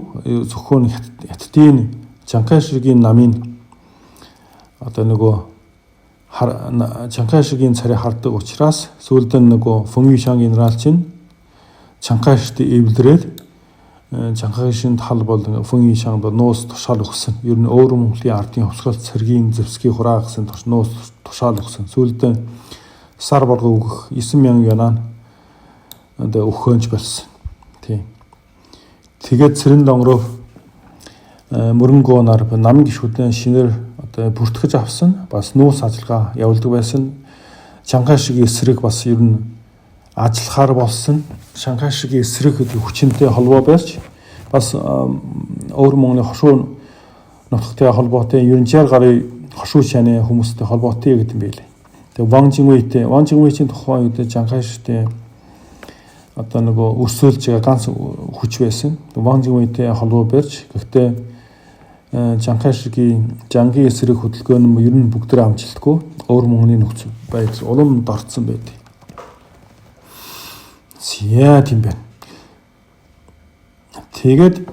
зөвхөн Хятадын Чанкайшигийн намын одоо нөгөө Чанкайшигийн царай хардаг учраас сүүлд нь нөгөө Фэн генерал чинь Чанкайшид эвлэрээд Чанкайшийн тал бол Фэн Юшанг нуус тушаал өгсөн. Ер нь өөр Монголын ардын хувьсгалт цэргийн зэвсгийн хураа гэсэн нуус тушаал өгсөн. Сүүлд нь сар болго өгөх 9000 юанаа одоо өгөхөнч болсон. Тийм. Тэгээд Цэрэндон руу Мөрөнгөө нар намын гишүүдэн шинээр одоо бүртгэж авсан. Бас нүүс ажиллагаа явуулдаг байсан. Чанкайшигийн эсрэг бас ер нь ажиллахаар болсон. Шанхайшигийн эсрэг хүчинтэй холбоо барьж, бас өөр Монголын хошуу нутагтай холбоотой, ер нь 60 гаруй хошуу шаны хүмүүстэй холбоотой гэдэг юм байлээ. Тэгээ Ван Жинвэйтэй, Ван Жинвэйчийн тухайн үед Чанкайшитэй одоо нөгөө өрсөлдөж байгаа ганц хүч байсан. Ван Жинвэйтэй холбоо барьж, гэхдээ Чанкайшигийн Жангийн эсрэг хөдөлгөөн нь ер нь бүгд амжилтгүй, өөр Монголын нөхцөл байдал улам дорцсон байдаг. За, тийм байна. Тэгээд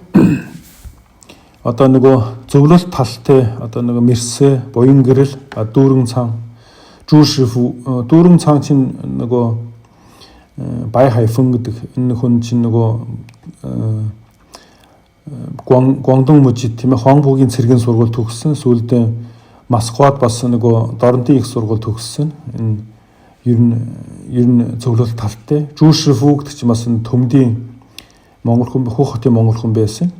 одоо нөгөө зөвлөлт талтай одоо нөгөө Мерсэ, Буян гэрэл, Дүүрэн цан, Жүүшиф, Дүүрэн цан чинь нөгөө Бай хайфан гэдэг энэ хүн чинь нөгөө Гуандун мужид, тийм ээ, Хуанпугийн цэргийн сургууль төгссөн. Сүүлдээ Москвад бас нөгөө Дорнтын их сургууль төгссөн. Энэ ер нь зөвлөлт талтай. Жүүшиф гэдэг чинь бас энэ төмдийн монгол хүн, Хүү хотын монгол хүн байсан.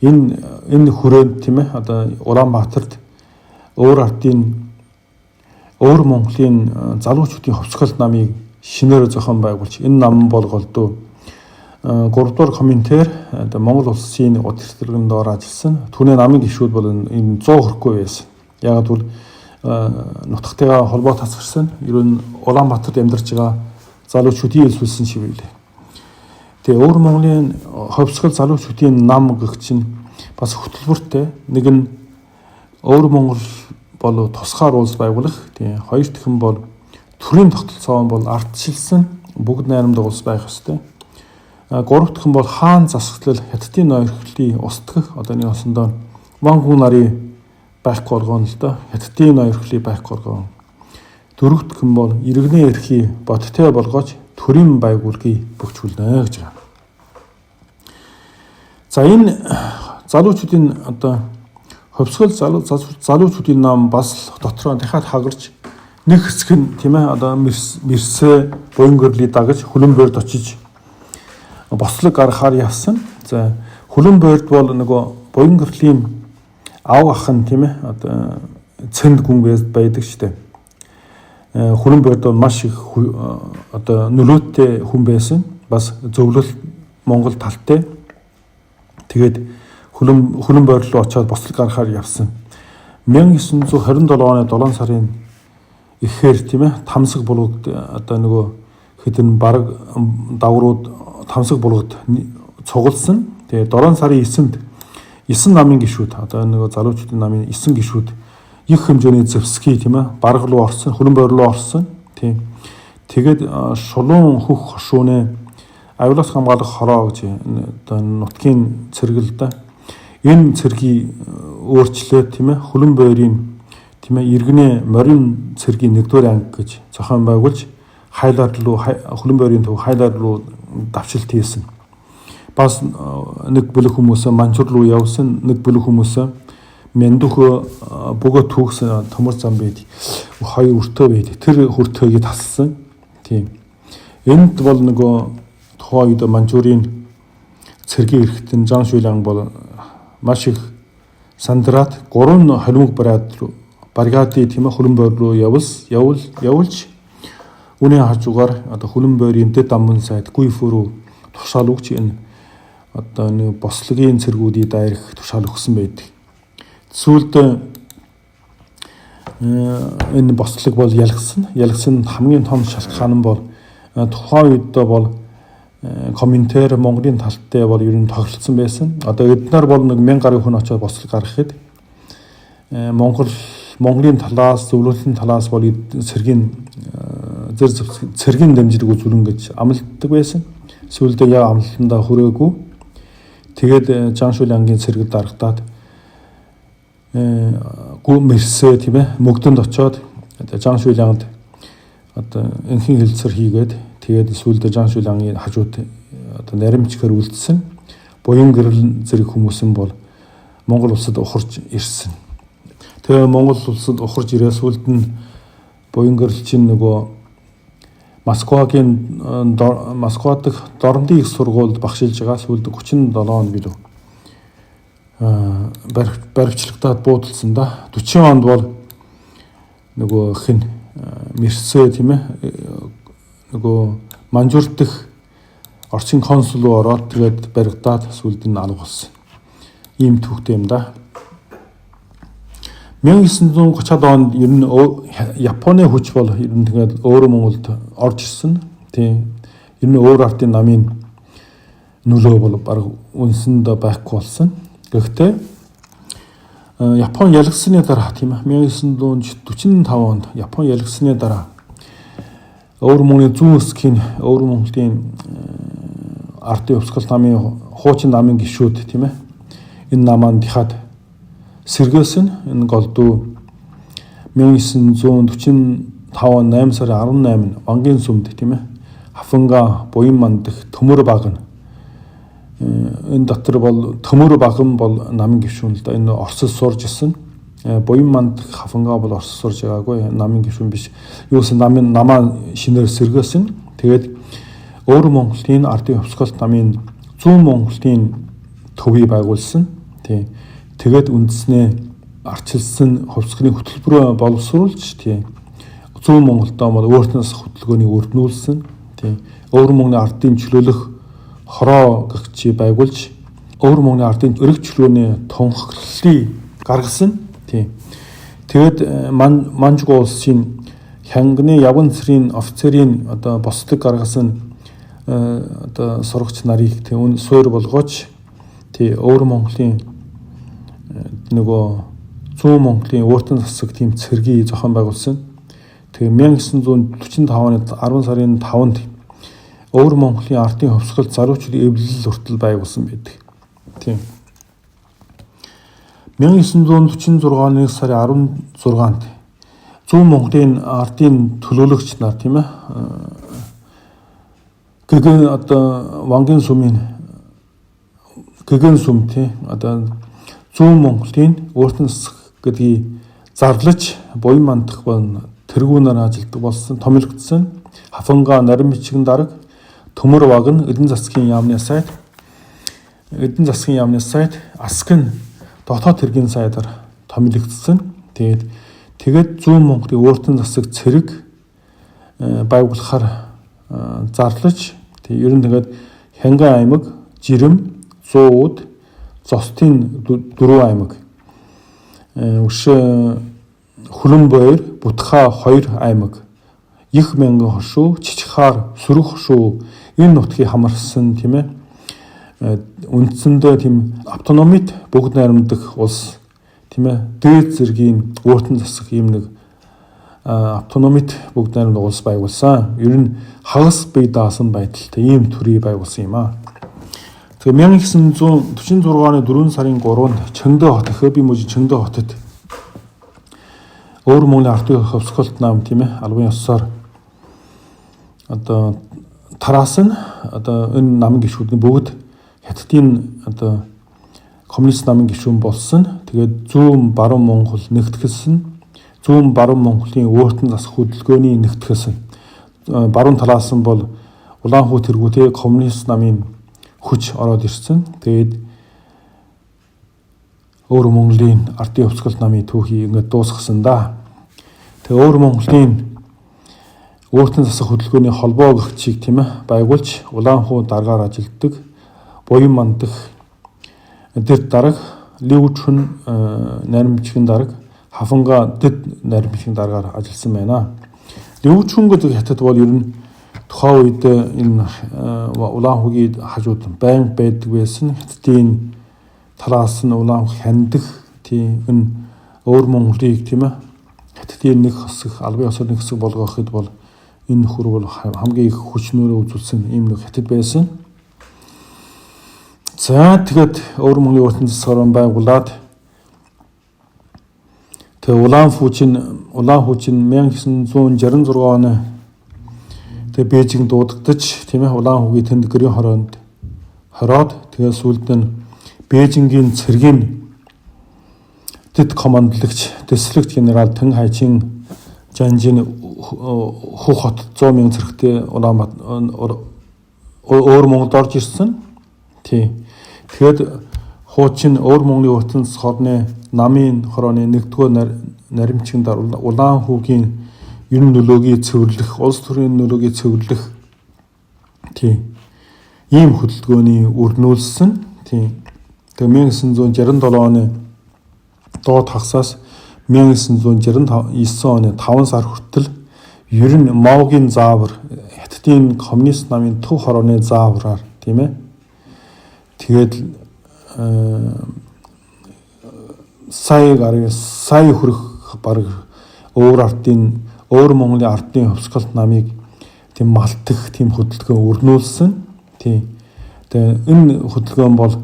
Энэ хүрээнд, тийм ээ, одоо Улаанбаатарт өөр ардын, өөр Монголын залуучуудын хувьсгалт намыг шинээр зохион байгуулж, энэ нам бол голдуу 3 дугаар комментээр одоо Монгол улсын удирдлагын доор ажилласан. Түүний намын гишүүд бол энэ 100 хүрэхгүй байсан. Яг гэвэл нутгатайгаа холбоо тасгарсан. Ер нь Улаанбаатарт амьдарч байгаа залуучуудын элсүүлсэн шиг байлээ. Тэгээ өвөр Монголын хувьсгал залуучуудын нам гэх чинь бас хөтөлбөртэй. Нэг нь өвөр Монгол бол тусгаар улс байгуулах. Тэгээ хоёр дахь нь бол төрийн тогтолцоо бол ардчилсан бүгд найрамдах улс байх ёстой. Гурав дахь нь бол хаан засаглал хятадын ноёрхлыг устгах. Одоо нэг осондоо Монгол нарын байхгүй болгоно л доо. Хятадын ноёрхлыг байхгүй болгоно. Дөрөв дэх нь бол иргэний эрхийг бодтой болгож төрийн байгууллагыг бөхчүүлнэ гэж байгаа. За энэ залуучуудын одоо хувьсгал залуучуудын нам бас дотроо дахиад хагарч нэг хэсэг нь тийм ээ одоо мэрсээ буян гэрлийг дагаж хөлөн бойрд очиж бослог гаргахаар явсан. За хөлөн бойрд бол нөгөө буян гэрлийн ав ах нь тийм ээ одоо цэнд гүн байдаг штэ. Хөлөн бойрд бол маш их одоо нөлөөтэй хүн байсан. Бас зөвлөл Монгол талтай. Тэгээд хөлөн бойр руу очиод бослог гаргахаар явсан. 1927 оны 7 сарын ихээр тийм ээ тамсаг булгад одоо нөгөө хэдэн бараг даврууд тамсаг булгад цугалсан. Тэгээ 7 сарын 9-нд 9 намын гишүүд одоо нөгөө залуучуудын намын 9 гишүүд их хэмжээний зэвсгийг тийм ээ бараг руу орсон, хөрөн бойр руу орсон. Тийм. Тэгээд шулуун хөх хошууны авилаас хамгаалах хороо гэж одоо нутгийн цэргэл да. Энэ цэргийг өөрчлөөд тийм ээ хөлөн бойрын тийм ээ иргэнэ морин цэргийн 1-р анги гэж зохион байгуулж хайлаар руу хөлөн бойрын төв хайлаар руу давчилт хийсэн. Бас нэг бүлэг хүмүүс Манчур руу явсан, нэг бүлэг хүмүүс Мяндүх бөгөө түүхсэн төмөр зам байд. Хоёр өртөө байд. Тэр хүртөөгийг тасалсан. Тийм. Энд бол нөгөө тухайн үед Манчжурийн цэргийн эрхтэн Жан Шүлан бол маш их сандраад 3 холимог бригад руу бригадын тийм ээ хөлөн бойр руу явуулж үүний хажуугаар одоо хөлөн бойрын дэд дамбан сайд Гүйфүү рүү тушаал өгч энэ одоо нэг бослогийн цэргүүдийг дайрах тушаал өгсөн байдаг. Сүүлд энэ бослог бол ялгсан. Ялгсан хамгийн том шалтгаан нь бол тухайн үед бол комментэр Монголын талтай бол ер нь тогтолцсон байсан. Одоо эднэр бол нэг 1000 гаруй хүн очиод бослог гаргахад Монголын талаас, зөвлөлийн талаас бол цэргийн цэргийн дэмжлэг үзүүлнэ гэж амлалтдаг байсан. Сүүлдээ яа амлалтандаа хүрээгүй. Тэгээд Жан Шүлангийн цэрэг дарагдаад гүн мэрсээ тийм ээ мөгдөнд очиод Жан Шүлангад одоо энхийн хэлцэр хийгээд тэгээд сүүлдээ Жан Шүлангийн хажууд одоо наримчгаар үлдсэн. Буян гэрэл зэрэг хүмүүс нь бол Монгол улсад ухарч ирсэн. Тэгээ Монгол улсад ухарч ирээ сүүлд нь буян гэрэл чинь нөгөө Москвагийн Москва дахь Дорнодын их сургуульд багшилж байгаа сүүлд 37 он билүү баривчлагдаад буудалсан да. 40 онд бол нөгөө хин Мерсэ тийм ээ нөгөө Манжур дахь орчин консул руу ороод тэгээд баригдаад сүүлд нь алга болсон. Ийм түүхтэй юм да. 1930-ад онд ер нь Японы хүч бол ер нь тэгээд өөрөө Монголд орж ирсэн. Тийм. Ер нь өөр ардын намын нөлөө бол баг үнсэнд байхгүй болсон. Гэхдээ Япон ялгсаны дараа тийм ээ 1945 онд Япон ялгсаны дараа өвөр Монголын зүүн хэсгийн өвөр Монголын ардын хувьсгал намын хуучин намын гишүүд тийм ээ энэ намаа дахиад сэргээсэн. Энэ голдуу 1945 он 8 сарын 18-нд Вангийн сүмд тийм ээ Хафанга буян мандах төмөр баг нь энэ дотор бол төмөр баган бол намын гишүүн л да. Энэ Оросд сурж исэн. Буян мандах Хафанга бол Оросд сурж байгаагүй намын гишүүн биш. Юусэн намын намаа шинээр сэргээсэн. Тэгээд өөр Монголын ардын хувьсгалт намын зүүн Монголын төвийг байгуулсан. Тийм. Тэгээд үндснээ арчилсан хувьсгалын хөтөлбөрөө боловсруулж тийм зүүн Монголдоо бол өөртнөөс хөдөлгөөнийг өрнүүлсэн. Тийм. Өвөр Монголын ардын чөлөөлөх хороо гэгчи байгуулж өвөр Монголын ардын өрг чөлөөний тунхаглалыг гаргасан. Тийм. Тэгэд Манжгу улсын Хянганы явган цэрийн офицерийн одоо бослог гаргасан одоо сурагч нарыг тэг үн суур болгооч тий өвөр Монголын нөгөө зүүн Монголын өөртөн засаг тийм цэргийг зохион байгуулсан. Тэгээ 1945 оны 10 сарын 5-нд өвөр Монголын ардын хувьсгал залуучууд эвлэл хүртэл байгуулсан байдаг. Тийм. 1946 оны 1 сарын 16-нд зүүн Монголын ардын төлөөлөгч нар тийм гэгэн одоо Вангийн сүмийн гэгэн сүм тий одоо зүүн Монголын өөртөн засаг гэдгийг зарлаж буян мандах бол тэргүүнээр ажилладаг болсон томилогдсон. Хафанга нарийн бичгэн дарга Төмөр ваг нь Эрдэнэ засгийн яамны сайд Эрдэнэ засгийн яамны сайд Аск нь дотоод хэргийн сайдаар томилогдсон. Тэгээд зүүн Монголын өөртөн засаг цэрэг байгуулахаар зарлаж тэг ер нь тэгээд Хянган аймаг, Жирэм, Зууд, Зостын 4 аймаг, өшөө Хүлэнбойр, Бутха 2 аймаг, Их мянган хошуу, Чичхаар, Сөрөг хошуу энэ нутгийг хамарсан тийм ээ. Үндсэндээ тийм автономит бүгд найрамдах улс тийм ээ. Дээд зэргийн өөртөн засах ийм нэг автономит бүгд найрамдах улс байгуулсан. Ер нь хагас бие даасан байдалтай ийм төрийг байгуулсан юм аа. Тэгээ 1946 оны 4 сарын 3-нд Чэндэ хот Хэби мужийн Чэндэ хотод Өвөр Монголын ардын хувьсгалт нам тийм ээ албан ёсоор одоо тараасан одоо энэ намын гишүүд нь бүгд Хятадын одоо коммунист намын гишүүн болсон. Тэгээд зүүн баруун Монгол нэгтгэлсэн. Зүүн баруун Монголын өөртөн засах хөдөлгөөний нэгтгэлсэн. Баруун талаас нь бол Улаанхүү тэргүүтээ коммунист намын хүч ороод ирсэн. Тэгээд Өвөр Монголын ардын хувьсгал намын түүхийг ингээд дуусгасан да. Тэгээ Өвөр Монголын өөртөн засах хөдөлгөөний холбоо гэгчийг тийм ээ байгуулж Улаанхүү даргаар ажилтдаг буян мандах дэд дарга Ливчүн наримчгийн дарга Хафанга дэд наримчгийн даргаар ажилласан байна. Ливчүн гэдэг хятад бол ер нь тухайн үед энэ Улаанхүүгийн хажууд байнга байдаг байсан. Хятадын талаас нь Улаанхүү хандах тийм энэ өвөр Монголыг тийм ээ хятадын нэг хэсэг албан ёсоор нэг хэсэг болгоход бол энэ нөхөр бол хамгийн их хүч нөрөө үзүүлсэн ийм нэг хятад байсан. За тэгэхэд өвөр Монголын өөртөн засгаар байгуулад тэгээ Улаанхүү чинь 1966 оны тэгээ Бээжинг дуудагдаж тийм ээ Улаанхүүгийн тэнд гэрийн хороонд хороод тэгээ сүүлд нь Бээжингийн цэргийн дэд командлагч дэслэгч генерал Тэн Хайчин Жанжин Хөх хот 100 мянган цэрэгтэй Улаанбаатар өөр Монголд орж ирсэн. Тий. Тэгэхээр хуучин өвөр Монголын өртөн хорны намын хорооны нэгдүгээр наримчгийн дараа Улаанхүүгийн ер нь нөлөөгийг цэвэрлэх, улс төрийн нөлөөгийг цэвэрлэх тий ийм хөдөлгөөний өрнүүлсэн. Тий. Тэгээ 1967 оны доод хагасаас 1969 оны 5 сар хүртэл ер нь Маогийн заавар, Хятадын коммунист намын төв хорооны заавраар тийм ээ. Тэгээд сая гаруй сая хүрэх баг өөр ардын өөр Монголын ардын хувьсгалт намыг тийм малтах тийм хөдөлгөөн өрнүүлсэн. Тийм. Тэгээ энэ хөдөлгөөн бол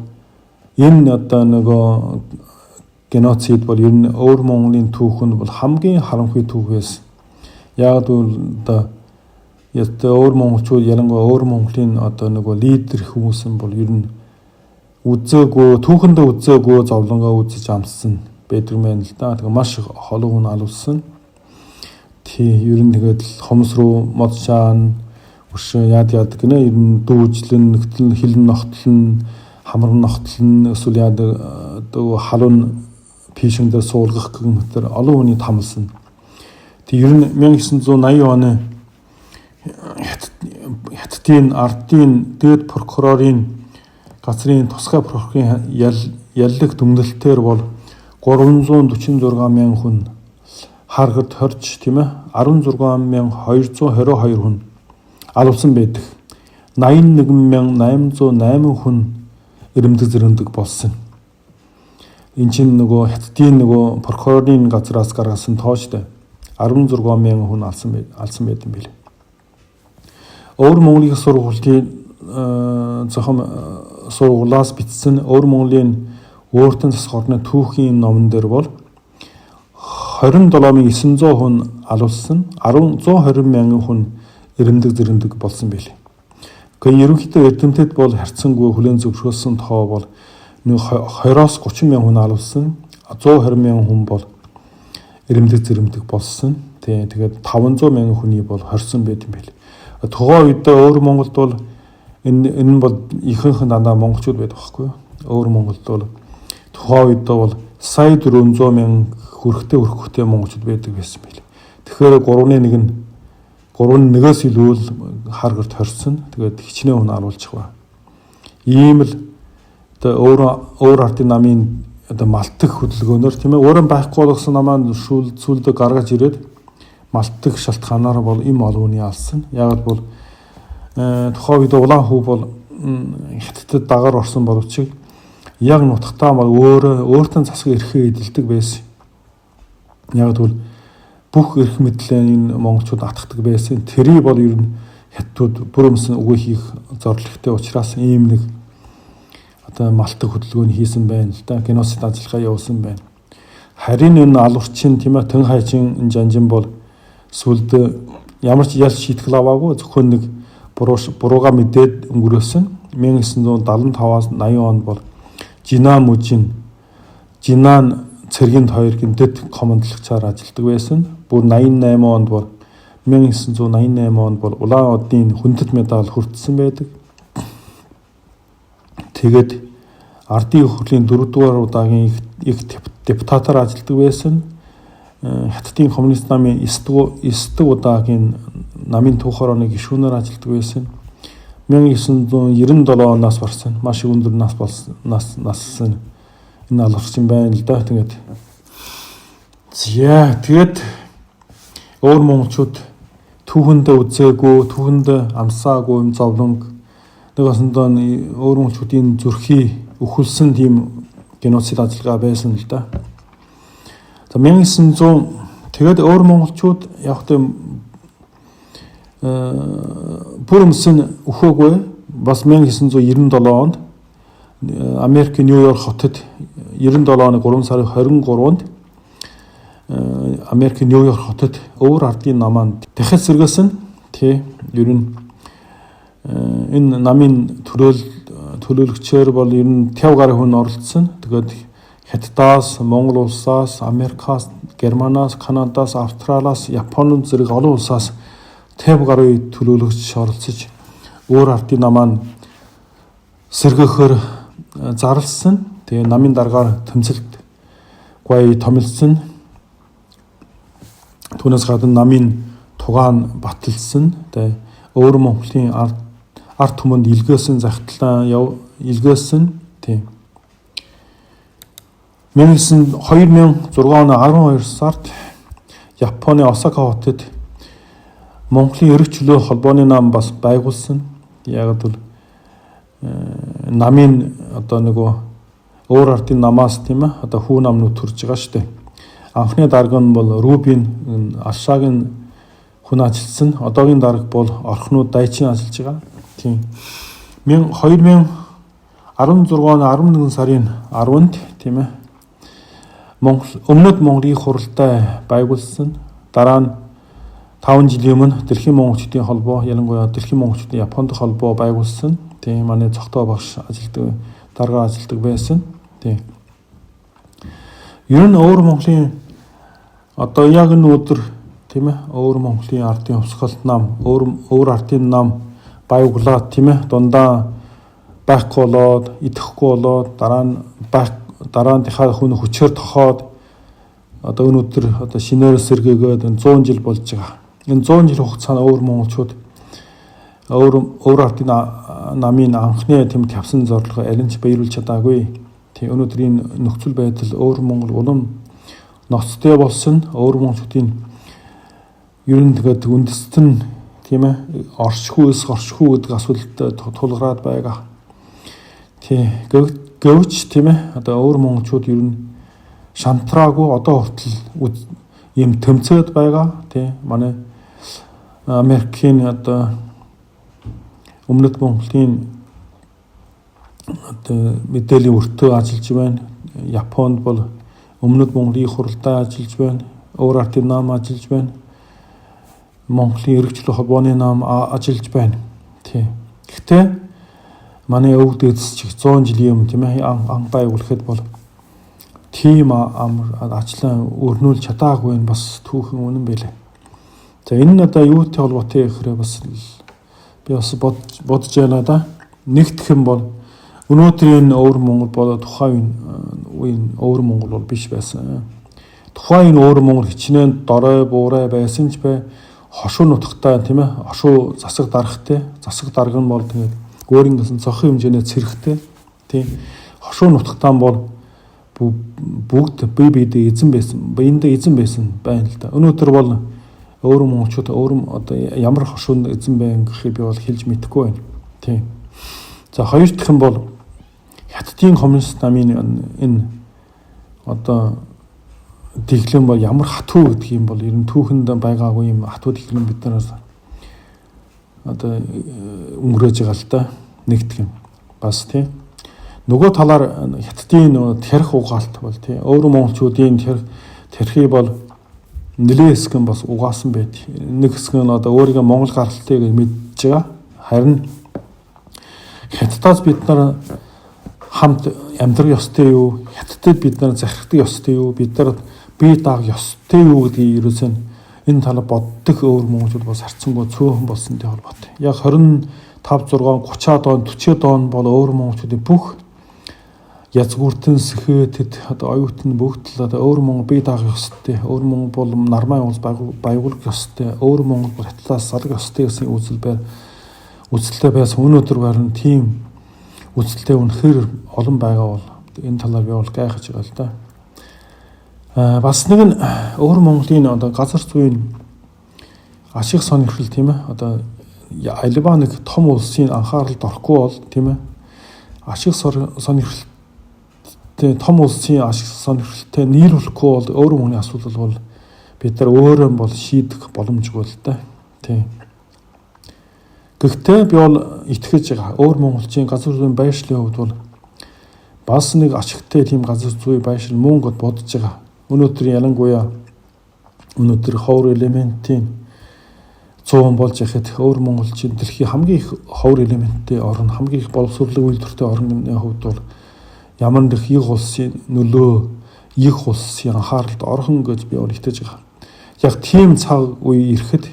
энэ одоо нөгөө геноцид бол ер нь өөр Монголын түүх нь бол хамгийн харанхуй түүх байсан. Яг гэвэл одоо яста өөр монголчууд ялангуяа өөр Монголын одоо нөгөө лидер хүмүүс нь бол ер нь үзээгүй түүхэндээ үзээгүй зовлонгоо үзэж амссан байдаг юм л да. Тэгээ маш холон хүн алуулсан. Тий, ер нь тэгээд хомс руу мод шаан өшөө яад яад гинэ ер нь дүүжлэн нэгтлэн хилэн ногтлон хамран ногтлон эсвэл яад одоо халуун пишэн дээр суулгах гэх мэтэр олон хүний тамлсан. Тэг ер нь 1980 оны Хятадын ардын дээд прокурорын газрын тусгай прокурорын яллаг дүгнэлтээр бол 346 мянган хүн харгад хорж, тийм ээ, 16222 хүн алуулсан байдаг. 81808 хүн ирэмдэг зэрэмдэг болсон. Энэ чинь нөгөө Хятадын нөгөө прокурорын газраас гаргасан тоо шүү дээ. 16 мянган хүн алсан байт юм билээ. Өвөр Монголын сургуулийн зохион сургуулиас бичсэн Өвөр Монголын өөртөн засах орны түүхийн номон дээр бол 27900 хүн алуулсан, 120 мянган хүн ирэмдэг зэрэмдэг болсон билээ. Гэхдээ ерөнхийдөө эрдэмтэд бол харьцангуй хүлээн зөвшөөрсөн тоо бол 20-оос 30 мянган хүн алуулсан, 120 мянган хүн бол ирэмдэг зэрэмдэг болсон. Тэгээд 500 мянган хүний бол хорсон байт юм билээ. Тухайн үед өөр Монголд бол энэ нь бол ихэнх нь дандаа монголчууд байдаг байхгүй юу? Өөр Монголд бол тухайн үед бол сая 400 мянган хүрэхтэй монголчууд байдаг байсан билээ. Тэгэхээр 3-ны 1 нь 3-1-ээс илүү л харгарт хорсон. Тэгээд хичнээн хүн алуулчих ба. Ийм л одоо өөр ардын намын одоо малтах хөдөлгөөнөөр, тийм ээ, өөрөө байхгүй болгосон намаа сүүлдээ гаргаж ирээд малтах шалтгаанаар бол им олон хүний алсан. Яг бол тухайн үед улаан хүү бол Хятадд дагаар орсон боловч яг нутагтаа бол өөртөө засаг эрхээ эдэлдэг байсан. Яг тэгвэл бүх эрх мэдлээ энэ монголчууд атгадаг байсан. Тэрийг бол ер нь Хятадууд бүр өмсөн үгүй хийх зорилготой учраас ийм нэг одоо малтах хөдөлгөөний хийсэн байна л да. Геноцид ажиллагаа явуулсан байна. Харин энэ алуурчин, тийм ээ, тэн хайчин жанжин бол сүлд ямар ч ял шийтгэл аваагүй, зөвхөн нэг бурууга мэдээд өнгөрөөсөн. 1975-аас 80 онд бол Жинаа мужийн Жинан цэргийн хоёрын дэд командлагчаар ажилладаг байсан. Бүр 88 онд бол 1988 онд бол Улаан одын хүндэт медаль хүртсэн байдаг. Тэгээд ардын хурлын 4-р удаагийн их депутатаар ажилладаг байсан. Хятадын коммунист намын 9 дахь удаагийн намын түүх хорооны гишүүнээр ажилладаг байсан. 1997 оноос барсан. Маш өндөр нас болсон, нас нассан энэ алгарчин байна л да. Тэгээд за тэгээд өөр монголчууд түүхэндээ үзээгүй, түүхэндээ амсаагүй юм зовлонг нэг осондоо өөр монголчуудын зүрхий өхөлсөн тийм геноцид ажиллагаа байсан л да. За 1900 тэгээд өөр монголчууд яг тийм бүр өмсөн өхөөгүй бас 1997 онд Америкийн Нью-Йорк хотод 97 оны 3 сарын 23-нд Америкийн Нью-Йорк хотод өвөр ардын намаа дахиад сэргээсэн. Тий, ер нь энэ намын төлөөлөгчөөр бол ер нь 50 гаруй хүн оролцсон. Тэгээд Хятадаас, Монгол улсаас, Америкаас, Германаас, Канадаас, Австралиас, Японы зэрэг олон улсаас 50 гаруй төлөөлөгч оролцож өөр ардын намаа сэргээхээр зарласан. Тэгээ намын даргаар тэмцэлт гуай томилсон. Түүнээс гадна намын тугаан баталсан. Тэгээ өөр Монголын ард түмэнд илгээсэн захидлаа илгээсэн. Тийм. 2006 оны 12 сард Японы Осака хотод Монголын эрх чөлөө холбооны нам бас байгуулсан. Яг бол намын одоо нөгөө өөр ардын намаас, тийм ээ, одоо хүү намнууд төрж байгаа шүү дээ. Анхны дарга нь бол Рубин Алшаагийн хүн ажилласан. Одоогийн дарга бол Орхнууд Дайчин ажиллаж байгаа. Тийм. 2016 оны 11 сарын 10-нд, тийм ээ, Монгол Өмнөд Монголын хуралтай байгуулсан. Дараа нь 5 жилийн өмнө Дэлхийн монголчуудын холбоо, ялангуяа Дэлхийн монголчуудын Японд холбоо байгуулсан. Тийм, манай цогтоо багш ажилтдаг, дарга ажилтдаг байсан. Тийм. Ер нь өөр Монголын одоо яг энэ өдөр, тийм ээ, өөр Монголын ардын хувьсгалт нам, өөр ардын нам байгуулаад, тийм ээ, дундаа байхгүй болоод, идэхгүй болоод, дараа нь дараа нь хүн хүчээр тохоод одоо өнөөдөр одоо шинээр сэргээгээд 100 жил болж байгаа. Энэ 100 жил хугацаанд өөр монголчууд Өөр ардын намын анхны тийм тавьсан зорилгоо аль нь ч биелүүлж чадаагүй. Тийм, өнөөдөр энэ нөхцөл байдал өөр Монгол улам ноцтой болсон. Өөр монголчуудын ер нь тэгээд үндэстэн, тийм ээ, оршихуй, эс оршихуй гэдэг асуудалтай тулгараад байгаа. Тийм, гэвч, тийм ээ, одоо өөр монголчууд ер нь шантраагүй одоо хүртэл ийм тэмцээд байгаа. Тийм, манай Америкийн одоо Өмнөд Монголын одоо мэдээллийн өртөө ажиллаж байна. Японд бол Өмнөд Монголын их хурлаа ажиллаж байна. Өөр ардын нам ажиллаж байна. Монголын эрхчлөх холбооны нам ажиллаж байна. Тийм. Гэхдээ манай өвөг дээдэс чих 100 жилийн өмнө, тийм ээ, анх байгуулахад бол тийм амар ажлаа өрнүүлж чадаагүй нь бас түүхэн үнэн байлээ. За, энэ нь одоо юутай холбоотой гэхээр бас би бас бодож байна да. Нэгдэх юм бол өнөөдрийн өвөр Монгол бол тухайн үеийн өвөр Монгол бол биш байсан. Тухайн өвөр Монгол хичнээн дорой буурай байсан ч бай хошуу нутагтай, тийм ээ, хошуу засаг дарахтай, засаг дарга нь бол тэгээд өөрийн гэсэн цохин хэмжээний цэрэгтэй, тийм, хошуу нутагтаа бол бүгд бие биедээ эзэн байсан, биендээ эзэн байсан байна л да. Өнөөдөр бол өөр монголчууд өөр одоо ямар хошуунд эзэн байна гэхийг би бол хэлж мэдэхгүй байна. Тийм. За, хоёр дахь нь бол Хятадын коммунист намын энэ одоо дэглэм бол ямар хатуу гэдэг юм бол ер нь түүхэнд байгаагүй юм хатуу дэглэм бид нараас одоо өнгөрөөж байгаа л да, нэгдэх юм. Бас тийм. Нөгөө талаар Хятадын нөгөө тарих угаалт бол, тийм, өөр монголчуудын тархийг бол нэлээд хэсэг нь бас угаасан байд. Нэг хэсэг нь одоо өөрийгөө монгол гаралтай гэж мэдж байгаа. Харин Хятадаас бид нар хамт амьдрах ёстой юу? Хятадд бид нар захирдаг ёстой юу? Бид нар бие даах ёстой юу гэдгийг ерөөсөө энэ талаар боддог өөр монголчууд бас харцсангүй цөөхөн болсонтой холбоотой. Яг 25 6 30-аад он, 40-аад он бол өөр монголчуудын бүх язгууртан сэхэтэд одоо оюутан бүгд л одоо өөр Монгол бие даах ёстой, өөр Монгол бол нармай улс байгуулах ёстой, өөр Монгол бол Хятадаас салах ёстой гэсэн үзэл байр үзэлтэй байсан. Өнөөдөр барин тийм үзэлтэй үнэхээр олон байгаа бол энэ талаар би бол гайхаж байгаа л да. Бас нэг нь өөр Монголын одоо газар зүйн ашиг сонирхол, тийм ээ, одоо аливаа нэг том улсын анхааралд орохгүй бол, тийм ээ, ашиг сонирхолтой том улсын ашиг сонирхолтой нийлүүлэхгүй бол өөр хүний асуудал бол бид нар өөрөө бол шийдэх боломжгүй л да. Тийм. Гэхдээ би бол итгэж байгаа. Өөр монголчийн газар зүйн байршлын хувьд бол бас нэг ашигтай тийм газар зүй байршил мөн гэд бодож байгаа. Өнөөдөр ялангуяа өнөөдөр ховор элементийн 100 болж яхад өөр монголчийн дэлхийн хамгийн их ховор элементтэй орн, хамгийн их боловсруулах үйлдвэртэй орны хувьд бол ямар нэг их улсын нөлөө, их улсын анхааралд орхон гэж би бол итгэж байгаа. Яг тийм цаг үе ирэхэд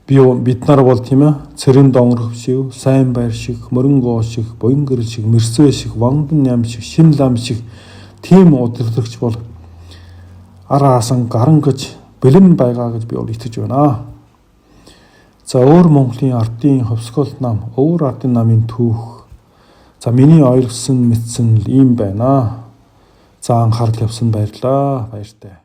бид нар бол, тийм ээ, цэрэн донгорох шиг, сайн байр шиг, мөрөнгөө шиг, буян гэрэл шиг, мэрсвэ шиг, вандан ням шиг, шин лам шиг тийм удирдлагч бол араасан гарan гэж бэлэн байгаа гэж би бол итгэж байна. За, өөр Монголын ардын ховсгол нам, өөр ардын намын түүх. За, миний ойлгосон мэдсэн л ийм байна. За, анхаарал тавьсан баярлалаа. Баяртай.